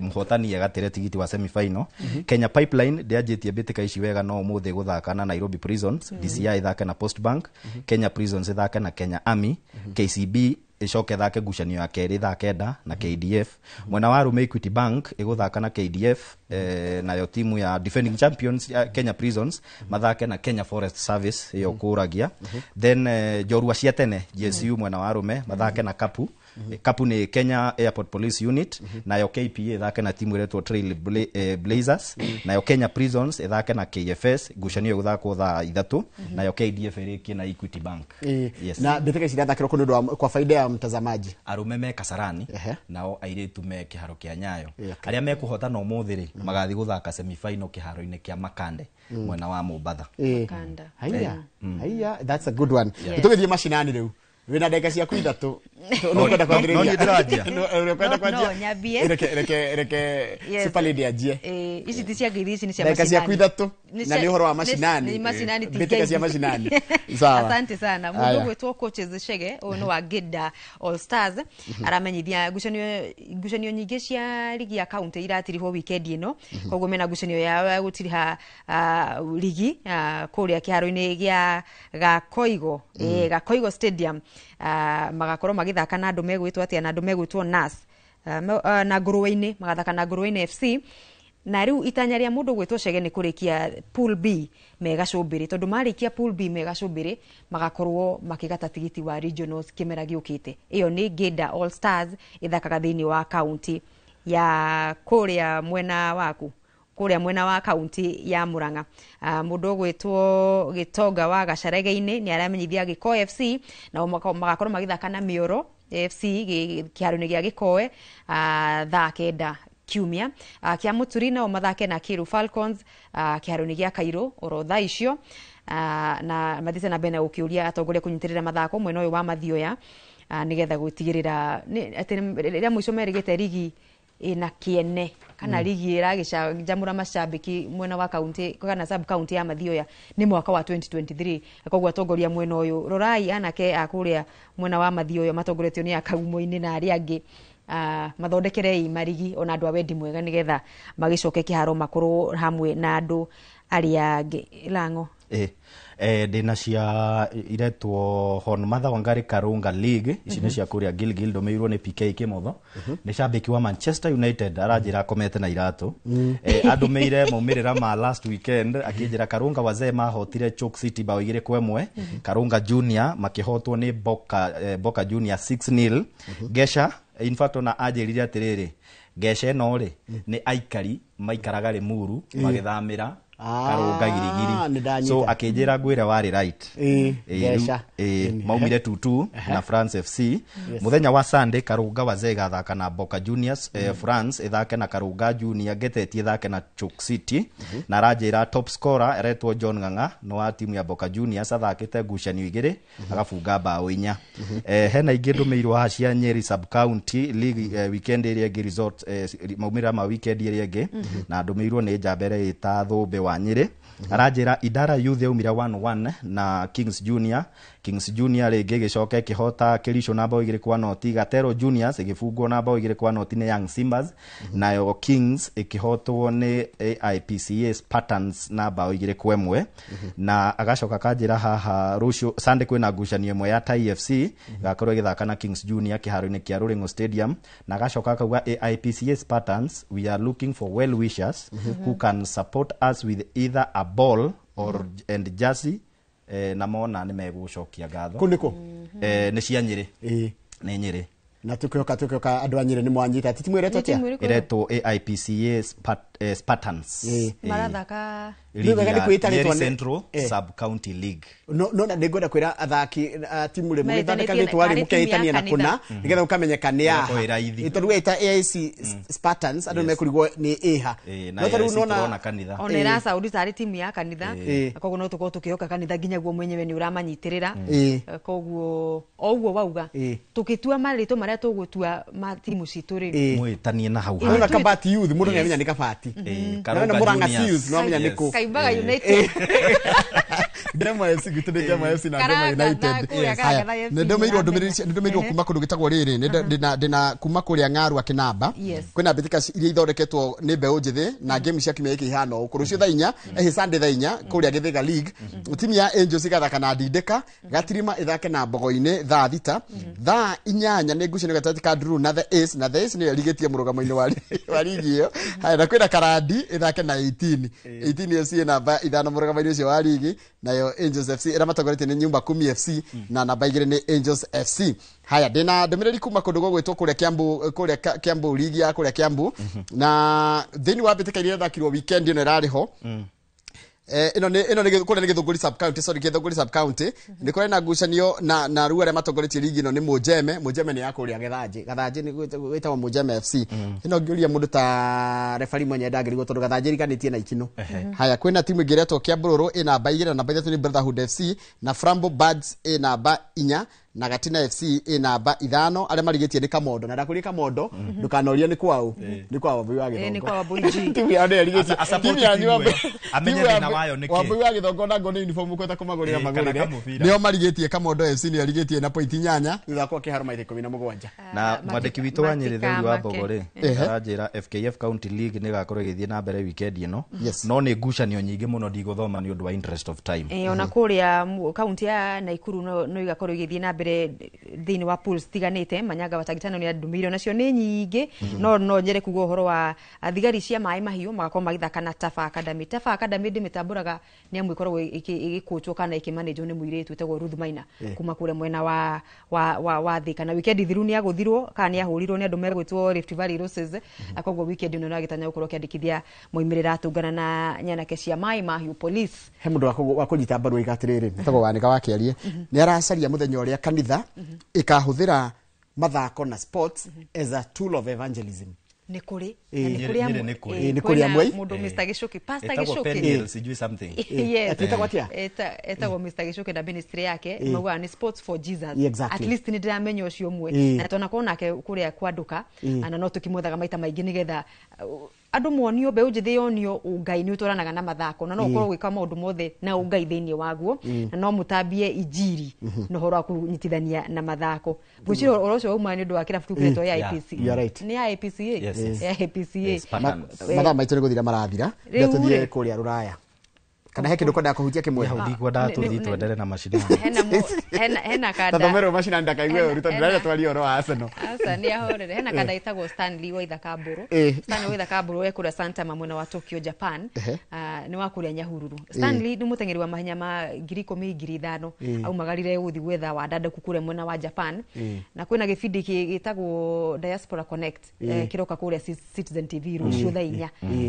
mũhotani agatĩre tigiti wa semifinal. Kenya Pipeline ndĩanjĩtie mbĩtĩka ici wega, no ũmũthĩ ĩgũthaka na Nairobi Prisons, DCI ĩthake na Post Bank, Kenya Prisons ĩthake na Kenya Army, KCB ĩcoke ĩthake ngucanio ya kerĩ thaa 9 na KDF. Mwena wa arũme, Equity Bank ĩgũthaka na KDF, nayo timu ya defending champions ya Kenya Prisons mathake na Kenya Forest Service ĩyo kũragia. Then njorua cia tene GSU mwena wa arũme mathake na Kapu. Kapu nĩ Kenya Airport Police Unit. Nayo KPA ĩthake na timu ĩretwo Trail Blazers. Nayo Kenya Prisons ĩthake na KFS, ngucanio ĩgũthakwo thaa 3. Nayo KDF ĩrĩkie na Equity Bank. Yes. Na mbĩtĩka ici irathakĩrwo kũ, nĩ ũndũ wa kwa faida ya mtazamaji? Arũme me Kasarani, nao airĩtu me kĩharo kĩa Nyayo. Okay. Arĩa mekũhotana ũmũthĩ rĩ, magathiĩ gũthaka semifinal kĩharo-inĩ kĩa Makande mwena wa Mombatha. Makanda. Haiya, haiya, that's a good one. Yes. Tũgĩthiĩ macinani rĩu, wĩna ndagĩka ciaku 3. Nũkwenda No, no niĩ ndĩranjia. Ũkwenda No, kwanjia? no, nyambie. Reke Yes. Super Lady anjie. Ici ti cia ngeithi, ici nĩ cia Ndagĩka ciaku macinani. 3 na nĩ ũhoro wa macinani. Nĩ macinani, ti Mbĩtĩka cia ngeithi. macinani. Sawa. Asante sana. Mũndũ Aya. ũgwĩtwo Coaches Chege, ũyũ nĩ wa Gĩda All Stars, aramenyithia ngucanio nyingĩ cia ligi ya county iratirihwo weekend ĩno. Koguo mena ngucanio yao ya gũtiriha ligi kũrĩa kĩharo-inĩ gĩa Gakoigo, Gakoigo Stadium. Magakorwo magĩthaka na andũ megwĩtwo atĩa, na andũ megwĩtwo NAS, na Ngũrũe-inĩ, magathaka na Ngũrũe-inĩ FC. Na rĩu itanya rĩa mũndũ gwĩtwo Chege nĩ kũrĩkia pool B me gacũmbĩrĩ, tondũ marĩkia pool B me gacũmbĩrĩ, magakorwo makĩgata tigiti wa regionals kĩmera gĩũkĩte. Ĩyo nĩ Ngĩnda All Stars, ĩthakaga thĩinĩ wa kaunti ya kũrĩa mwena waku, kũrĩa mwena wa kaunti ya Murang'a. Mũndũ ũgwĩtwo Gĩtonga wa Gacarege-inĩ nĩ aramenyithia Gĩkoe FC nao magakorwo magĩthaka na Mĩoro FC kĩharo-inĩ gĩa Gĩkoe thaa 9 kiumia. Kĩa Mũturi nao mathake na Kiru Falcons kĩharo-inĩ gĩa Kairũ oro thaa icio. Na mathiĩte na mbere na gũkĩũria atongoria kũnyitĩrĩra mathako mwena ũyũ wa Mathioya, nĩgetha gũtigĩrĩra atĩ rĩrĩa mũico merĩgĩte rigi ĩna kĩene kana rigi ĩragĩcanjamũra macambĩki mwena wa kaunti kana sub county ya Mathioya nĩ mwaka wa 2023. Koguo atongoria mwena ũyũ, rorai anake a kũrĩa mwena wa Mathioya matongoretio nĩ akaumo-inĩ na arĩa angĩ, mathondekerei marigi ona andũ a wendi mwega nĩgetha magĩcoke kĩharo makorwo hamwe na andũ arĩa angĩ. Lang'o. Ndĩna cia iretwo Hon Martha Wangari Karunga League. Ici nĩ cia kũrĩa Gilgil, ndũmĩirwo nĩ PK Kĩmotho, nĩ cambĩki wa Manchester United, aranjĩra akomete na iratũ. Andũmĩire maumĩrĩra ma last weekend, akĩnjĩra Karunga Wazee mahotire Chalk City bao 2-1, Karunga Junior makĩhotwo nĩ Boca Junior 6-0. Gesha, in fact ona anjĩrire atĩrĩrĩ, Gesha ĩno rĩ, nĩ aikari maikaraga Limuru magĩthamĩra Karunga Nĩ Girigiri, ndanyita. so akĩnjĩra ngwĩre warĩ right. Gesha. Maumire 2-2 na France FC. Mũthenya wa Sunday, Karunga Wazee ĩgathaka na Boca Juniors, France ĩthake na Karunga Junior, Geteti ĩthake na Chuk City. Na aranjĩra top scorer aretwo John Ng'ang'a, nĩ wa timu ya Boca Juniors, athakĩte ngucanio 2 agafunga bao 4. Hena ingĩ ndũmĩirwo haha cia Nyeri sub county league, weekend ĩrĩa ĩngĩ resort, maumĩrĩra ma weekend ĩrĩa ĩngĩ, na ndũmĩirwo nĩ njamba ĩrĩa ĩta Thũmbĩ. wa Nyĩrĩ. Aranjĩra Idara Youth yaumire 1-1 na Kings Junior. Kings Junior rĩngĩ ĩgĩcoka ĩkĩhota Kericho na bao 2-0. Gatero Juniors ĩgĩbungwo na bao 2-0 nĩ Young Simbas. Nayo Kings ĩkĩhotwo nĩ AIPCA Spartans na bao 2-1. Na agacoka akanjĩra haha rũciũ Sunday kwĩna ngucanio ĩmwe ya Tai FC ĩgakorwo ĩgĩthaka na Kings Junior kĩharo-inĩ kĩa Rũrĩng'o Stadium. Na agacoka akauga AIPCA Spartans, we are looking for well wishers who can support us with either a ball or and jersey, na mona nĩ megũcokia ngatho. Kũ nĩ kũ? Nĩ cia Nyĩrĩ. Nĩ Nyĩrĩ. Na tukihoka andũ a Nyĩrĩ nĩ mwanyita. Ti timu ĩretwo Nĩ timu atĩa? ĩrĩkũ? Ĩretwo AIPCA Spartans. Marathaka Nĩ wega nĩ kwĩta Nyeri rĩtwa nĩ- Central Sub County League. No na nĩngwenda kwĩra athaki a timu rĩ mũgĩthondeka Metanĩtie rĩtwa rĩ tarĩ timu mũkeĩtania ya na kũna kanitha. nĩgetha ũkamenyeka nĩ aha. Ĩgakorwo ĩ raithi. Ĩ, tondũ weta AIC Spartans andũ nĩmekũrigwo nĩ ĩha. Na No tarĩu AIC nona- tũrona kanitha. Ona ĩracaũri tarĩ timu ya kanitha. Koguo no tũkorwo tũkĩhoka kanitha nginya guo mwenyewe nĩ ũramanyitĩrĩra. Koguo o ũguo wauga, tũgĩtua marĩtwa marĩa tũgũtua ma timu citũ rĩ, Mwĩtanie na hau Nona hangĩ. Kabati Youth mũndũ nĩamenya nĩ Kabati. Nona Karũnga Murang'a Juniors. Youth no amenya nĩ kũ. Kaimbaga United. Ngema FC gwitũ nĩ Ngema FC na Ngema Karanga, United. na kũrĩa Haya, Karanga FC nĩ ndũmĩirwo ndũmĩrĩri nĩũramenya. nĩ ndũmĩirwo kuma kũndũ gĩtagwo rĩrĩ ndĩna kuma kũrĩa Ng'arua Kĩnamba. Kwĩna mbĩtĩka iria ithondeketwo nĩ mbeũ njĩthĩ na game cia kiumia gĩkĩ ihana ũũ. Rũciũ thaa inya, Sunday thaa inya kũrĩa Gĩthĩga League, timu ya Angels ĩgathaka na Ndindĩka, Gatirima ĩthake na Mbogo-inĩ thaa 6, thaa 8 nĩ ngucanio gatagatĩ ka Nduru na The Ace, na The Ace nĩyo ĩrigĩtie mũrũgamo-inĩ wa ligi ĩyo. Haya, na kwĩna Karandi ĩthake na 18. 18 FC ĩ namba 5 mũrũgamo-inĩ ũcio wa ligi, nayo Angels FC ĩrĩa matongoretie nĩ Nyumba Kumi FC na namba 2 nĩ Angels FC. Haya, ndĩna ndũmĩrĩri kuma kũndũ gũgwĩtwo kũrĩa Kiambu, kũrĩa Kiambu ligi ya kũrĩa Kiambu, na thĩinĩ wa mbĩtĩka iria irathakirwo weekend ĩno ĩrarĩ ho. Ĩno nĩ ĩno nĩ kũrĩa nĩ Gĩthũngũri sub county, sorry, Gĩthũngũri sub county nĩ kũrĩ na ngucanio na rĩu arĩa matongoretie ligi ĩno nĩ Mũnjeme. Mũnjeme nĩ ya kũrĩa Gĩthanjĩ. Gathanjĩ nĩ gwĩtagwo Mũnjeme FC. Ĩno ngĩũria mũndũ ta refari mwenye ndangĩrigwo tondũ Gathanjĩ ĩriganĩtie na Ikino. Haya, kwĩna timu ĩngĩ ĩretwo Kĩambũrũrũ ĩ namba 2 na namba 3 nĩ Brotherhood FC, na Frambo Birds ĩ namba 4 na Gatina FC ĩ namba 5. Arĩa marigĩtie nĩ Kamondo, na ndakũria Kamondo ndũkanorie nĩ kwao, nĩ kwa Wambui wa Nĩ Gĩthongo. kwa Wambui G. Timu yao nĩyo ĩrigĩtie. A support Timu yanyu timu ĩyo. Amenye timu ya thĩna wayo nĩ kĩ. Wambui wa Gĩthongo na ngo nĩ uniform ũkwenda kũmagũrĩra Kana magũrĩre. kamũbira. Nĩo marigĩtie. Kamondo FC nĩyo ĩrigĩtie na pointi 8 thutha wa kwa kĩharo maita 17. Na mwandĩki witũ wa Nyĩrĩ Theuri wa Mbogo rĩ, Ehe. aranjĩra FKF County League nĩ ĩgakorwo ĩgĩthiĩ na mbere weekend ĩno. No nĩ ngucanio nyingĩ mũno ndigũthoma nĩ ũndũ wa interest of time. Ona kũrĩa kaunti ya Naikuru no igakorwo igĩthiĩ na mbere thĩinĩ wa pools tiganĩte. Manyanga Watagitano nĩ andũmĩire nacio nĩ nyingĩ, no nyere kuga ũhoro wa thigari cia maĩ mahiũ magakorwo magĩthaka na Tafa Academy. Tafa Academy ndĩmĩtambũraga nĩ amu ĩkoragwo ĩgĩkũtwo kana ĩkĩmanĩjwo nĩ mũirĩtu wĩtagwo Ruth Maina kuma kũrĩa mwena wa Thika, na weekend thiru nĩ agũthirwo kana nĩ ahũrirwo nĩ andũ megwĩtwo Rift Valley Roses. Koguo weekend ĩno nĩagĩtanya gũkorwo akĩandĩkithia moimĩrĩra atũngana na nyanake cia maĩ mahiũ police. He mũndũ wa kũnyita mbaru oiga atĩrĩrĩ, etagwo Wanĩka wa Kĩarie, nĩ aracaria mũthenya ũrĩa kanitha ĩkahũthĩra mathako na sports as a tool of evangelism. Nĩ kũrĩ Nyĩrĩ nĩ kũrĩ. Nĩ kũrĩ amwe. Mũndũ Mr Gĩcuki, Pastor Ĩtagwo Gĩcuki. Peniel, sijui something. Yes. Ĩtagwo atĩa? Etagwo Mr Gĩcuki na ministry yake maugaga nĩ sports for Jesus. At least nĩ ndĩramenya ũcio ũmwe na twanakorwo nake kũrĩa kwanduka, na no tũkĩmwethaga maita maingĩ nĩgetha andũ monio, mbeũ njĩthĩ yonio ũngai nĩ ũtwaranaga na mathako, na no ũkorwo gwĩka maũndũ mothe na ũngai thĩinĩ waguo, na no mũtambie injiri na ũhoro wa kũnyitithania na mathako. Ngwĩciria ũhoro ũcio wauma nĩ ũndũ wa kĩrabu kĩu kĩretwo AIPC. You are right. Nĩ AIPCA? Yes. AIPCA. Yes, Spartans. Mathaa maitũ nĩ gũthira marathira. Rĩu Rĩu tũthiĩ rĩ. kũrĩa rũraya, kana he kĩndũ kwendaga kũhutia kĩmwe? Hau ndikwendaga tũthiĩ twendere na macindano. Hena kanda. Tathomerwo macinani ndakaigue ũru tondũ ndĩrenda twarie ũhoro wa Arsenal. Aca nĩ ahorere. Hena kanda ĩtagwo Stanley Waithaka Mbũrũ. Stanley Waithaka Mbũrũ e kũrĩa Santama mwena wa Tokyo, Japan. Nĩ wa kũrĩa Nyahururu. Stanley nĩ mũteng'eri wa mahenya ma 10,000, 5,000. Aumagarire gũthiĩ gwetha wandandũku kũrĩa mwena wa Japan, na kwĩna gĩbindi gĩtagwo Diaspora Connect, kĩroka kũrĩa Citizen TV rũciũ thaa 4.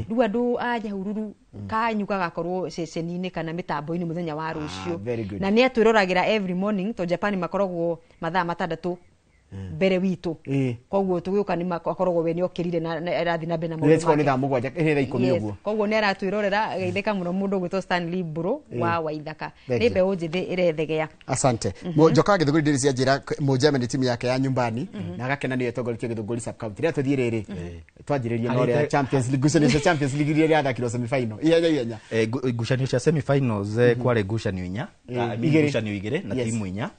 Rĩu andũ a Nyahururu kanyu gagakorwo ceceni-inĩ kana mĩtambo-inĩ mũthenya wa rũciũ. Very good. Na nĩ atwĩroragĩra every morning to Japan makoragwo mathaa 6 Mbere witũ. Koguo tũgĩũka nĩ akoragwo we nĩ okĩrire na arathiĩ na mbere na maũndũ make. Nĩ thaa 7 nĩ thaa 10 ũguo. Koguo nĩ aratwĩrorera geithĩka mũno mũndũ ũgwĩtwo Stanley Mbũrũ wa Waithaka. Nĩ mbeũ njĩthĩ ĩrethegea. Asante. Njoka Githũngũri ndĩrĩ cia njĩra Mũnjemeni timu yake ya nyumbani na agakena nĩyo ĩtongoretie Githũngũri sub county. Rĩrĩa tũthiĩ rĩrĩ twanjĩrĩrie na ũrĩa Champions League ngucanio cia Champions League iria irathakirwo semi final. Ihenya ihenya. Ngucanio cia semi finals kwarĩ ngucanio inya, ngucanio igĩrĩ na timu inya.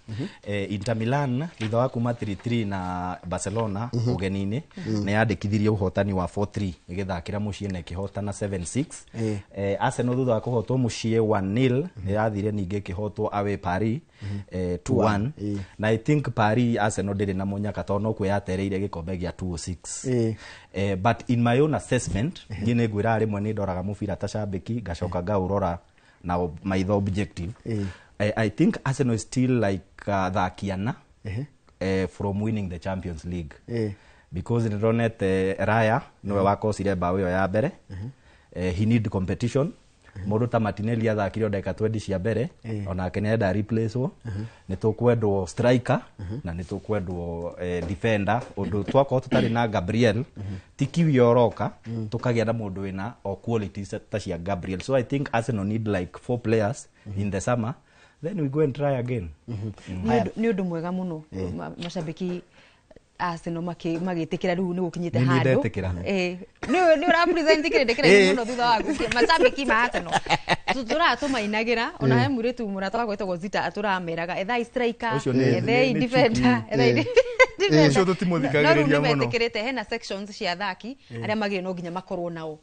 Inter Milan thutha wa kuma 3-3 na Barcelona ũgeni-inĩ nĩ yandĩkithirie ũhotani wa 4-3 ĩgĩthakĩra mũciĩ na ĩkĩhotana 7-6. Arsenal thutha wa kũhotwo mũciĩ 1-0 nĩ yathire ningĩ ĩkĩhotwo away Paris 2-1. Na I think Paris Arsenal ndĩrĩ na mũnyaka tondũ no kwĩyatereire gĩkombe gĩa 2-6. But in my own assessment niĩ nĩ ngwĩra rĩmwe nĩ ndoraga mũbira ta cambĩki ngacoka ngaũrora na maitho objective. I think Arsenal is still like thakiana from winning the Champions League. Because nĩndonete Raya nĩwe wakocire mbaũ ĩyo ya mbere. He need competition. Mũndũ ta Martinelli athakire ndagĩka 20 cia mbere onake nĩenda replacewo. Nĩ tũkwendwo striker na nĩ tũkwendwo defender ũndũ twakorwo tũtarĩ na Gabriel ti kiwi oroka tũkagĩa na mũndũ wĩna o qualities ta cia Gabriel. So I think Arsenal need like 4 players in the summer, then we go and try again. Nĩ ũndũ mwega mũno mashabiki Arsenal magĩtĩkĩra rĩu nĩ gũkinyĩte handũ. Nĩ ũrapresent kĩrĩndĩ kĩraihu mũno thutha waku macambĩki ma Arsenal tũratũmainagĩra ona he mũirĩtu mũrata wakwa wĩtagwo Zita atũrameraga ethai striker, ethai defender, ethai ũcio tũtimũthikagĩrĩria mũno. Nĩmetĩkĩrĩte hena sections cia athaki arĩa magĩrĩirwo no nginya makorwo nao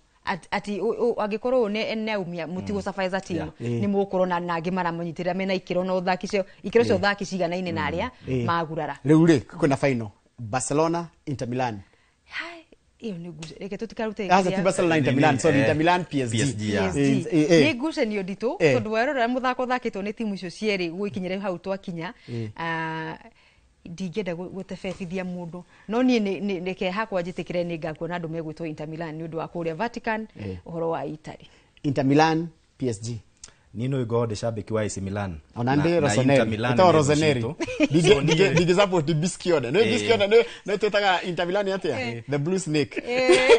ati angĩkorwo nĩ aumia mũtigũ suffice team nĩ mũgũkorwo na nangĩ maramũnyitĩrĩra mena ikĩro na ũthaki cio ikĩro cia ũthaki ciganaine na arĩa magurara. Rĩu rĩ kwĩna final Barcelona Inter Milan. Hai, iyo nĩ ngucanio reke tũtikarute. Aza ti Barcelona Inter Milan, sorry, Inter Milan PSG. Nĩ ngucanio nditũ tondũ werorera mũthako ũthakĩtwo nĩ timu icio cierĩ gũikinyĩra hau twakinya. Ndingĩenda gũtebebithia mũndũ no niĩ reke hakwa njĩtĩkĩre nĩ ngakuona andũ megwĩtwo Inter Milan nĩ ũndũ wa kũrĩa Vatican ũhoro wa Italy. Inter Milan PSG. Niĩ no ngorwo ndĩ cambĩki wa AC Milan. Ona ndĩ Rossoneri. Ĩtagwo Rossoneri. Ndingĩ support Biscione. Nĩ Biscione nĩ twĩtaga Inter Milan atĩa? The Blue Snake.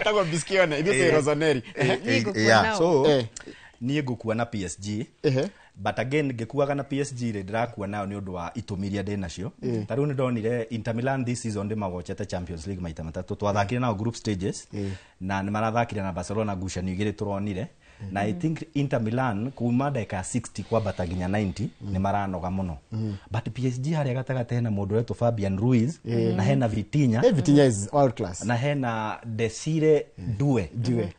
Ĩtagwo Biscione, ithuĩ twĩ Rossoneri. So niĩ ngũkua na PSG. But again ngĩkuaga na PSG rĩ ndĩrakua nayo nĩ ũndũ wa itũmi iria ndĩ nacio. Ta rĩu nĩ ndonire Inter Milan this season ndĩmawochete Champions League maita matatũ. Twathakire nao group stages na nĩ marathakire na Barcelona ngucanio igĩrĩ tũronire. Na I think Inter Milan kuma ndagĩka ya 60 kwambata nginya 90 nĩ maranoga mũno. But PSG harĩa gatagatĩ hena mũndũ ũretwo Fabian Ruiz na hena Vitinha. Vitinha is world class. Na hena Desire Due.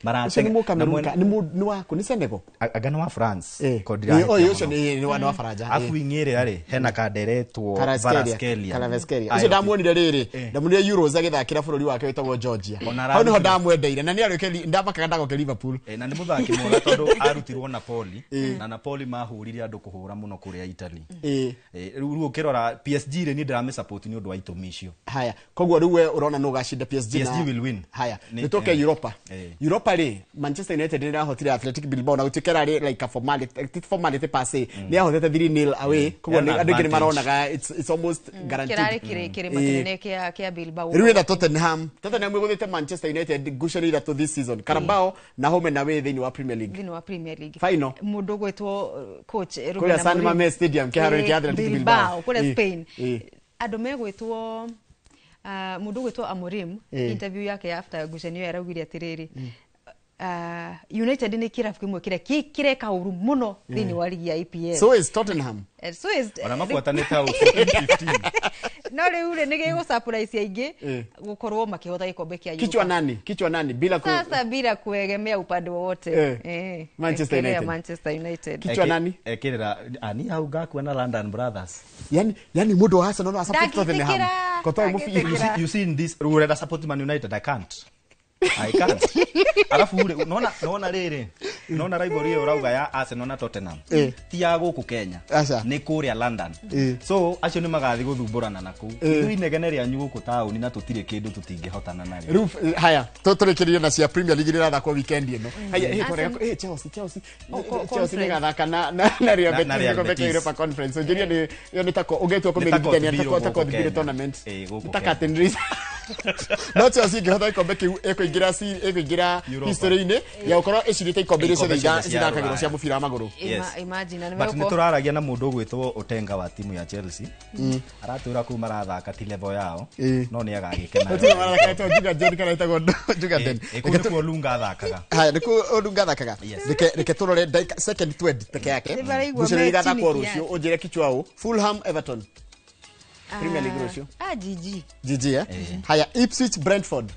Ũcio nĩ Mũkameruni nĩ waku nĩ Senegal. Anga nĩ wa France. Ũcio nĩ wa Faranja. Afu ing'ĩrĩ rĩ hena kanderetwo Kvaratskhelia. Ũcio ndamuonire rĩrĩ ndamuonire Euros agĩthakĩra bũrũri wake wĩtagwo Georgia. Hau nĩho ndamwendeire na nĩ ndamakaga ndagoke Liverpool. Na nĩ mũthaki mwega tondũ arutirwo Napoli na Napoli mahũrire andũ kũhũra mũno kũrĩa Italy. Rĩu ũkĩrora PSG rĩ niĩ ndĩramĩsupport nĩ ũndũ wa itũmi icio. Haya, koguo rĩu we ũrona nũ ũgacinda PSG na PSG will win. Haya, nĩtũke Europa. Europa rĩ Manchester United nĩ ĩrahotire Athletic Bilbao na gũtuĩka ĩrarĩ like a formality, formality per se. Nĩ yahotete 3-0 away. Koguo andũ aingĩ nĩ maronaga it's almost guaranteed. Kĩrarĩ kĩrĩma kĩnene kĩa Bilbao. Rĩu ĩna Tottenham. Tottenham ĩgũthĩte Manchester United ngucanio ithatũ this season. Carabao na home and away thĩinĩ wa Premier League. Thĩinĩ wa Premier League. Final. Mũndũ ũgwĩtwo coach Ruben Kũrĩa San Mamés Stadium kĩharo kĩa Athletic Bilbao. Kũrĩa Spain. Andũ megwĩtwo mũndũ ũgwĩtwo Amorim interview yake after ngucanio ĩyo araugire atĩrĩrĩ United nĩ kĩrabu kĩmwe kĩrĩa kĩreka ũru mũno thĩinĩ wa ligi ya EPL. So is Tottenham. So is ona mabuatanĩte hau 14-15. No rĩu rĩ nĩ gĩgũ surprise aingĩ gũkorwo makĩhota gĩkombe kĩa Europa. Kichwa nani? Kichwa nani bila sasa bila kuegemea upande wowote. Manchester United. Manchester United. Kichwa nani? Ekĩrĩra ani hau ngakua na London Brothers. Yani mũndũ wa Arsenal no support Tottenham. Kotoa mũbira. You see in this urenda support Man United I can't. I can't. Arafu rĩ, nona rĩrĩ, nona rivalry ĩyo ũrauga ya Arsenal na Tottenham ti ya gũkũ Kenya, nĩ kũrĩa London. So acio nĩ magathiĩ gũthumbũrana na kũu. Ithuĩ inegene rĩanyu gũkũ taũni na tũtirĩ kĩndũ tũtingĩhotana narĩo. Rĩu haya, tũrĩkĩrĩrie na cia Premier League iria irathakwo weekend ĩno. Haya, twarega Chelsea Chelsea Chelsea nĩgathaka na Real Betis gĩkombe kĩa Europa Conference. Ũnjĩrie nĩ ĩyo nĩ tako ũngĩtua kũmĩringithania ta tako tournament. Ta curtain raiser. No Chelsea ĩngĩhota gĩkombe kĩu ĩkũingĩra ĩkũingĩra history-inĩ ya gũkorwo ĩcindĩte ikombe iria ciothe ithakagĩrwo cia mũbira wa magũrũ. Imagine. But nĩ tũraragia na mũndũ ũgwĩtwo Otenga wa timu ya Chelsea. Aratwĩra kũu marathaka ti level yao, no nĩ agagĩkena. Gũtirĩ marathaka etwo Juga John kana etagwo Juga Den. Kũu nĩkuo Olunga athakaga. Haya, nĩkuo Olunga athakaga. Reke tũrore second 20 peke yake. Ngucanio igathakwo rũciũ, ũnjĩre kichwa ũ. Fulham Everton. Premier League rũciũ. GG. GG, eh? Haya, Ipswich Brentford.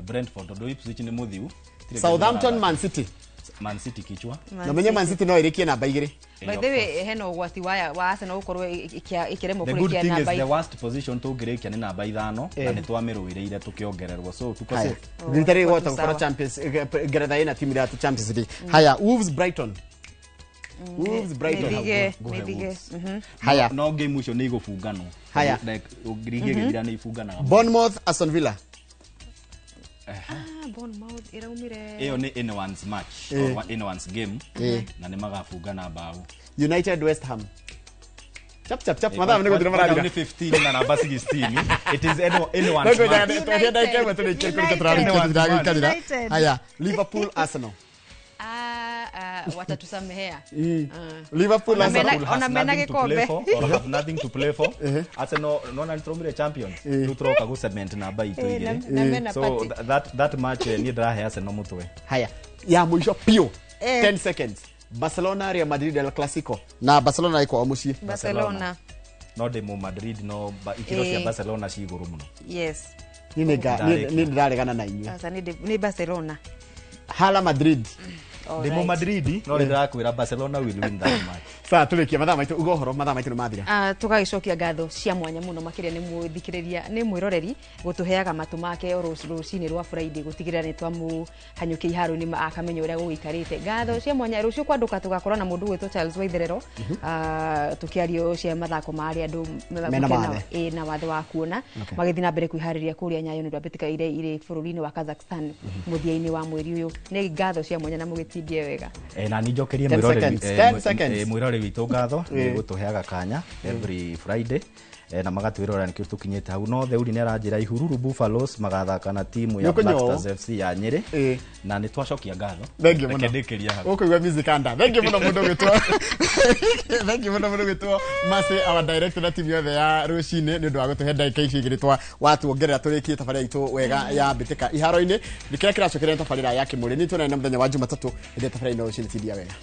Brentford, tondũ Ipswich nĩ mũthiu. Southampton Man City. Man City kichwa. Na menye Man City no ĩrĩkie namba 2. By the way, hena ũgwati wa Arsenal gũkorwo ĩkĩremwo kũrĩkia namba. The good thing is the worst position tũngĩrĩkia nĩ namba 5 na nĩ twamĩrũĩrĩire tũkĩongererwo, so tuko safe. Rita rĩrĩ gwota gũkorwo Champions Ngeretha ĩna timu ĩratũ Champions League. Haya, Wolves Brighton. Wolves Brighton. Nĩthige. Haya. No game ũcio nĩ igũbunganwo. Haya. Ligi ĩgĩthira nĩ ibunganaga. Bournemouth Aston Villa. Bournemouth iraumire. Ĩyo nĩ anyone's match or anyone's game na nĩ magabungana mbaũ. United West Ham. Chap chap chap mathaa nĩ gũthira marathira. Nĩ 15 na namba 16. It is anyone's match. Haya, Liverpool Arsenal. Watatusamehea. Liverpool Arsenal has nothing to play for or have nothing to play for. Arsenal nona nĩtũraumire Champions. Rĩu tũroka gũ cement namba itũ igĩrĩ. So that match niĩ ndĩrahe Arsenal mũtwe. Haya, ya mũico piũ 10 seconds. Barcelona Real Madrid El Clasico. Na Barcelona ĩko mũciĩ. Barcelona. No ndĩ mũ Madrid no ikĩro cia Barcelona ci igũrũ mũno. Yes. Niĩ nĩndĩraregana na inyuĩ. Sasa nĩ Barcelona. Hala Madrid. Ndimo Madrid no ndĩrakwĩra Barcelona will win that match. Sawa, tũrĩkie mathaa maitũ uga ũhoro mathaa maitũ nĩ mathira. Tũgagĩcokia ngatho cia mwanya mũno makĩria nĩ mũthikĩrĩria nĩ mwĩroreri gũtũheaga matũ make o rũcinĩ rwa Friday gũtigĩrĩra nĩ twamũhanyũkia iharo-inĩ akamenya ũrĩa gũgĩikarĩte. Ngatho cia mwanya rũciũ kwandũka tũgakorwo na mũndũ ũgwĩtwo Charles Waitherero tũkĩario cia mathako ma arĩa andũ na wathe wa kuona magĩthiĩ na mbere kwĩharĩria kũrĩa Nyayo nĩ ũndũ wa mbĩtĩka iria irĩ bũrũri-inĩ wa Kazakhstan mũthia-inĩ wa mweri ũyũ. Nĩ ngatho cia mwanya na mũgĩtindie wega. Na nĩ njokerie mwĩroreri witũ ngatho nĩ gũtũheaga kanya every Friday na magatwĩrora nĩkĩo tũkinyĩte hau. No Theuri nĩ aranjĩra Ihururu Buffaloes magathaka na timu ya Black Stars FC ya Nyĩrĩ na nĩ twacokia ngatho. Reke ndĩkĩrie hau. Ũkũigua music anda. Thank you mũno mũndũ ũgwĩtwo. Thank you mũno mũndũ ũgwĩtwo Mercy, our director na timu yothe ya rũcinĩ nĩ ũndũ wa gũtũhe ndagĩka ici igĩrĩ twa watuongerera tũrĩkie tabarĩra itũ wega ya mbĩtĩka iharo-inĩ. Nĩ kĩrĩa kĩracokeria tabarĩra ya Kĩmũrĩ. Nĩ tuonane na mũthenya wa Jumatatũ ĩrĩa tabarĩra ĩno rũcinĩ tindia wega.